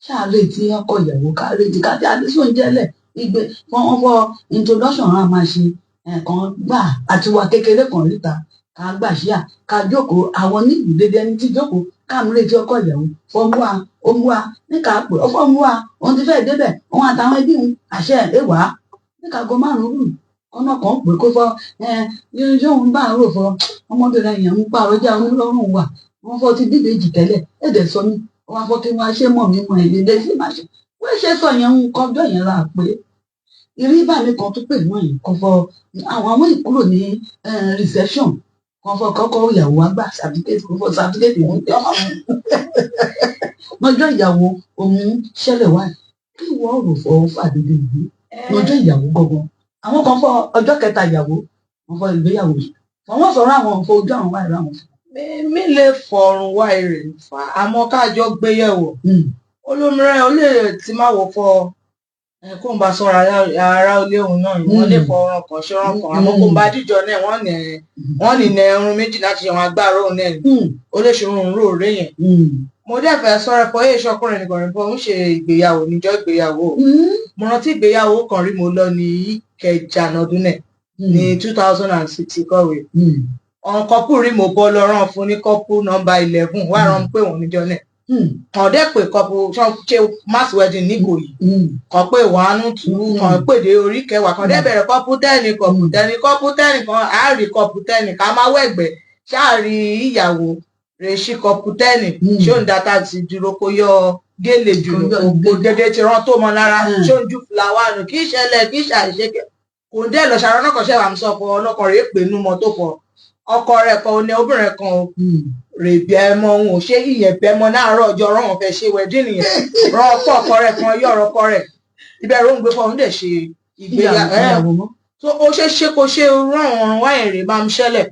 ṣáà retí ọkọ ìyàwó ká retí ká tí adé sóúnjẹ lẹ̀ ìgbé wọ́n fọ introduction á máa ṣe ẹ̀ẹ̀kan gbà àti wà kékeré kan ríta ká gbà ṣíà ká jókòó àwọn onílù dédé ẹni tí jókòó ká mú retí ọkọ ìyàwó fọmúwa òmùwa níka pé ọfọmúwa òun ti fẹ́ débẹ̀ òun àtàwọn ẹbí òun àṣẹ ẹwà níka aago 5 rù ọ̀nà kan pé kó fọ ẹ yóò ń bá àárò fọ ọmọbìnrin yẹn ń pààrọ̀ jẹ́ àwọn ọlọ́run wà wọ́n fọ ti dídèjì tẹ́lẹ̀ ẹ̀dẹ̀ sọ mí wọ́n fọ kí wọ́n ṣe mọ̀ mí mọ̀ ẹ̀yẹ lé sí màṣẹ wọ́n ṣe sọ yẹn ń kọjọ́ yẹn la pé ìrí bá mi kan tó pè mọ́ yìí kan fọ àwọn ìkúrò ní reception kan fọ kọ́kọ́ ìyàwó wa gbà certificate kan fọ certificate òun tẹ́ lọ́jọ́ ìyàwó òun ṣẹlẹ̀ wá kí wọ́n rò fọ fàdédé yìí lọ́jọ́ ìyàwó gangan àwọn kan fọ ọjọ́ kẹta ìyàwó wọn fọ ìgbéyàwó wọn sọ̀rọ̀ àwọn fọ ojú àwọn wáyé ráwọn. Mi lè fọrùn wá èrè fà àmọ́ káàjọ gbéyẹ̀wò olómìnira ó lè ti má wò fọ kó ń bá sọ̀rọ̀ ara ilé òun náà wọ́n lè fọ ọ̀ràn kan ṣọ́ràn kan àmọ́ kó ń bá díjọ náà wọ́n ní nẹ ẹrun méjì láti ṣe àwọn agbára òun náà ó lè ṣòro òun rò rè yẹn. Mo dẹ̀ fẹ́ sọ̀rọ̀ fọ èyí ṣọkùnrin nìkan rẹ̀ fọ ń ṣe ìgbéyàwó níjọ́ ìgbéyàwó. Mo rántí ìgbéyàwó kan rí mo lọ ní Ìkẹjà nọdún náà ní 2006 kọ̀wé. Ọ̀n couple rí mo bọ́ lọ́rán fún ní couple number 11 wà rán pé wọ́n níjọ́ náà. Kàn dẹ́ pé couple ṣe mass wedding ní Ìkòyí kàn pé one two kàn pè dé orí kẹwàá kàn dẹ́ bẹ̀rẹ̀ couple 10 couple 10 couple 10 kan àárí couple 10 ká má wẹ̀gbẹ́ ṣáàrí ìyàwó rẹ̀ ṣí couple 10 ṣé òun dá táàsì dúró kó yọ gélé jù kó dédé ti rán tó mọ lára ṣé òun ju fúláwà nù kí ìṣẹ̀lẹ̀ kí ìṣàìṣe kò ń dẹ́ lọ ṣàrọ̀ náà kàn ṣẹ̀ wà ń sọ fọ ọlọ́kàn rẹ̀ pè nú mọ́ tó fọ ọkọ rẹ̀ kan ní obìnrin kan rè bí ẹ mọ òun ò ṣe ìyẹn bẹ mọ láàárọ̀ ọjọ́ rán wọn fẹ́ ṣe wedding nìyẹn rán ọkọ ọkọ rẹ̀ kan yọ ọ̀rọ̀ ọkọ rẹ̀ ibẹ̀ ló ń gbé fún òun dẹ̀ ṣe ìgbéyàwó tó ó ṣe ṣe kó ṣe rán ọrùn wáyé rè máa ń ṣẹlẹ̀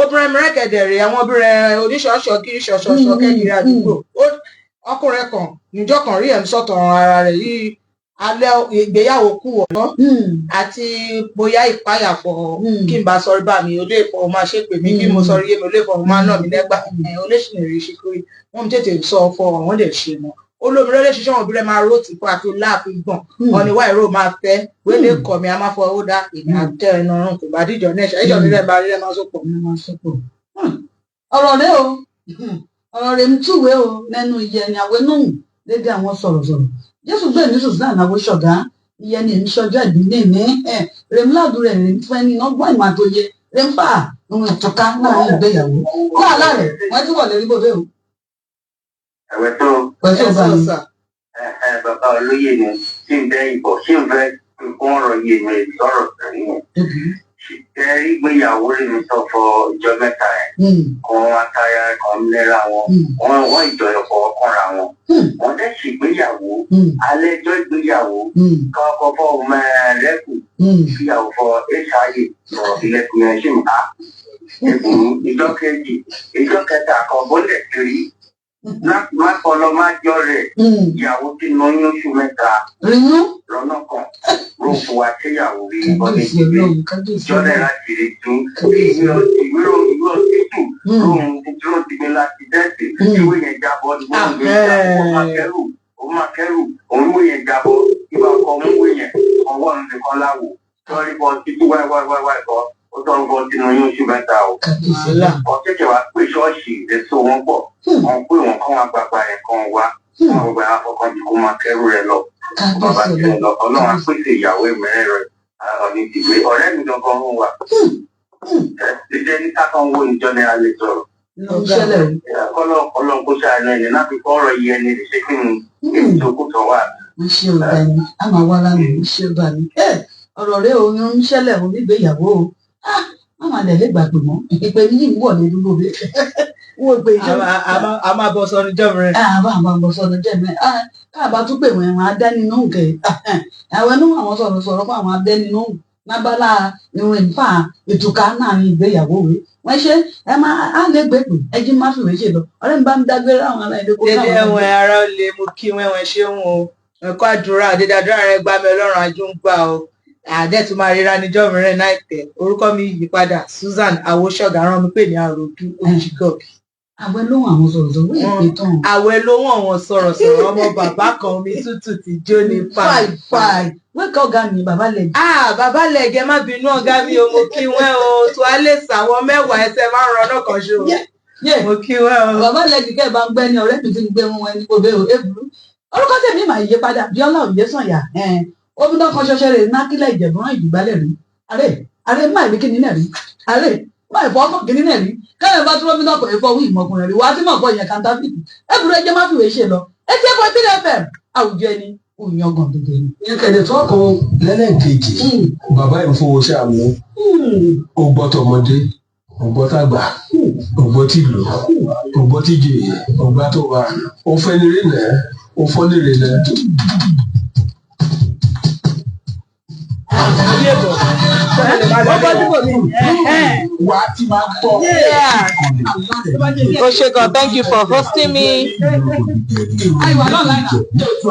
obìnrin mìíràn kẹ̀dẹ̀ rè àwọn obìnrin oníṣọ̀ṣọ̀ kiri ṣọ̀ṣọ̀ṣọ̀ kẹ́kiri àdúgbò ọkùnrin kan níjọ́ kan rí ẹ̀ ń sọ̀tọ̀ ara rẹ̀ yìí alẹ́ ìgbéyàwó kù ọ̀nà àti bóyá ìpayà fọ kí n bá sọrí bá mi ó lè fọ máa ṣe pè mí kí mo sọrí yé mi ó lè fọ máa nà mí lẹ́gbà olóṣèlú rí ṣe kiri wọ́n tètè sọ fọ wọ́n lè ṣe mọ́ olómi ló lè ṣiṣẹ́ wọn obìnrin máa ró tìpó àfi láàfin gbọ̀n ọ̀nìwá ìró máa fẹ́ wélé kọ̀ mi a máa fọ owó dá èmi àtẹ ẹnu ọrùn kò bá díjọ náà ṣe ìjọ nílẹ̀ bá rí ẹ máa sọ̀pọ̀. Ọ̀rọ̀ rẹ o ọ̀rọ̀ rẹ ń túwé o lẹ́nu ìyẹn àwẹ̀ náà lédè àwọn sọ̀rọ̀sọ̀rọ̀ Jésù gbé ní Susan Awóṣọ̀gá ìyẹn ní èmi ṣọjọ́ ìbílẹ̀ mi rèmúlàdù rẹ̀ rèé fún ẹni ọgbọ́n ìmọ̀ àtòyẹ rèmfà ohun ìtúká láàrin ìgbéyàwó láàlá rẹ̀ wọ́n ti wọ̀ lérí bòbé o. Ẹ̀wẹ̀ tó pẹ̀lú ọba mi. Bàbá olóyè ni ṣé ń bẹ́ ìbọ̀ ṣé ń fẹ́ kún ọ̀rọ̀ yìí mi sọ̀rọ̀ sẹ́yìn. Ṣé ìgbéyàwó rẹ̀ mi sọ fọ ìjọ mẹ́ta ẹ̀ kan ataya kan lẹ́ra wọn wọ́n ìjọyọ̀pọ̀ ọkànra wọn. Wọ́n dẹ̀ ṣègbéyàwó alẹ́ ẹjọ́ ìgbéyàwó kọ́kọ́ fọ́ mẹ́rẹ́kù ìyàwó fọ ṣáàyè sọ̀rọ̀ ilẹ̀kùn yẹn ṣì ń bá ìjọ kejì ìjọ kẹta kan bólẹ̀ kiri má kọlọ má jọ rẹ̀ ìyàwó tí lóyún oṣù mẹ́ta lọ́nà kan rògbò àtẹ̀yàwó rí ọdún ìgbé jọ́lẹ̀ láti rí tún ìwé ọtítù lóhun dúró ti gbé láti dẹ́sì ìwé yẹn jábọ́ ìwé yẹn jábọ́ ó máa kẹ́rù òun ìwé yẹn jábọ́ ìwà ọkọ̀ òun ìwé yẹn ọwọ́ nìkan láwò sọ́rí bọ́ títí wáíwáíwáí kọ́ ó tọ́ bọ́ sínú oyún oṣù mẹ́ta o. Ọ̀tẹ̀tẹ̀ wá pé ṣọ́ọ̀ṣì èso wọn pọ̀ wọn pé wọn kọ́ wọn gbàgbà ẹ̀ kan wá wọn gba afọkànjì kó máa kẹ́rù rẹ lọ. Bàbá tiẹ̀ lọ Ọlọ́run á pèsè ìyàwó ìmẹ́rẹ̀ rẹ̀ ọ̀nì ìdìgbé ọ̀rẹ́ mi gangan ń wà. Ṣé ní sákan wo ìjọ ni a lè sọ̀rọ̀? Kọ́lọ́ Ọlọ́run kó ṣàánú ẹni láti kọ́ ọ̀rọ̀ yìí ẹni ṣé kí ni ètò kò tọ́ wà. Ń ṣe ọba ẹni, a máa wá lánàá, ń ṣe ọba mi. Ọ̀rọ̀ rẹ o, ń ṣẹlẹ̀ o nígbéyàwó o. Wọ́n máa lẹ̀ lẹ́gbàá pè mọ́. Ìpè mi yìí ń wọ̀ ní dúró bí. Wọ́n pe A máa bọ́ sọnù jọ́ mìíràn. Àbá àwọn àbọ̀ sọ̀rọ̀ jẹ́ mi. Káàbá tún pè wọ́n, àwọn adẹ́ni náà kẹ̀. Àwọn ẹnu àwọn sọ̀rọ̀ sọ̀rọ̀ fún àwọn adẹ́ni náà lábala ìwọ̀n ìfà ìtùkà náà ní ìgbéyàwó wé. Wọ́n ṣe ẹ máa á lè gbé pè ẹ jí má fìwé ṣe lọ. Ọ̀rẹ́ mi bá ń dágbére àwọn aláìlé kó Dédé káwọn ẹwọn ara ó lè mú kí wẹ́wẹ́ ṣéun o. Ẹ̀kọ́ àdúrà, dédé àdúrà rẹ gbá mi, Ọlọ́run àjò ń gbà o. Àdẹ́ tún máa ríra níjọ́ mìíràn láìpẹ́. Orúkọ mi yí padà, Susan Awóṣọ̀gá rán mi pè ní Àròdú Òjìgọ̀bì. Àwẹ̀ lóhùn àwọn sọ̀rọ̀ sọ̀rọ̀ wọ́n ìpè tán. Àwẹ̀ lóhùn àwọn sọ̀rọ̀sọ̀rọ̀, ọmọ bàbá kan, omi tútù ti jó ní Fàì fàì. Wẹ́kọ̀ ọ̀gá mi, bàbá lẹ̀. Ah, bàbá lẹ̀gẹ̀, má bínú ọ̀gá mi o, mo kí wẹ́ o. Tó a lè sàwọn 10 ẹsẹ̀ márùn-ún ọ̀nà kan ṣo. Mo kí wẹ́ o. Bàbá lẹ́jì kẹ́ ẹ̀ bá ń gbẹ́ ní ọ̀rẹ́ mi tí ń gbé wọn ẹni kò bẹ́ẹ̀ o, èbúrú. Orúkọ tèmi mà yí padà, Bíọ́lá Òyesànyà. Omidan kan ṣoṣo rè nákílẹ̀ Ìjẹ̀bú rán ìdìgbálẹ̀ rí. Àrè àrè má ìwé kíni náà rí. Àrè má ìfọ́ ọkàn kíní náà rí. Káyọ̀ bá tún omidan kò ìfọ́ wí ìmọ̀kùnrin rí. Wà á tí mọ̀ fọ ìyẹn kàńtáfìtì. Èbúrú ẹjẹ́ má fìwé ṣe lọ. Etí ẹ̀fọ́ ìpínlẹ̀ FM àwùjọ ẹni òyìnbọn gbogbo ẹni. Ìyẹn kẹ̀lẹ́ tó kàn lẹ́lẹ́kejì, bàbá ìfowóṣàmù ó gbọ́ tọmọdé, ó gbọ́ tàgbà, ó gbọ́ tìlú, ó gbọ́ tìjòyè, ó gbọ́ tó bá ó fẹ́ ní rìnà, ó fọ́ ní rìnà. Ó bọ́ síbò mi. Wà á ti máa gbọ́. Oshegun, thank you for hosting me. Àìwá náà láìna.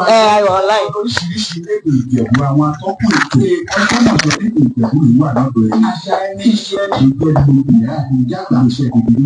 I online. Oríṣiríṣi lédè Ìjẹ̀bú, àwọn atọ́kùn ètò ọjọ́ náà sọ pé Ìjẹ̀bú yìí wà lọ́dọ̀ ẹni. Àṣà ẹni ṣe ẹni ìjẹ́bú ìyá ìjà kò lè ṣe ìdílé.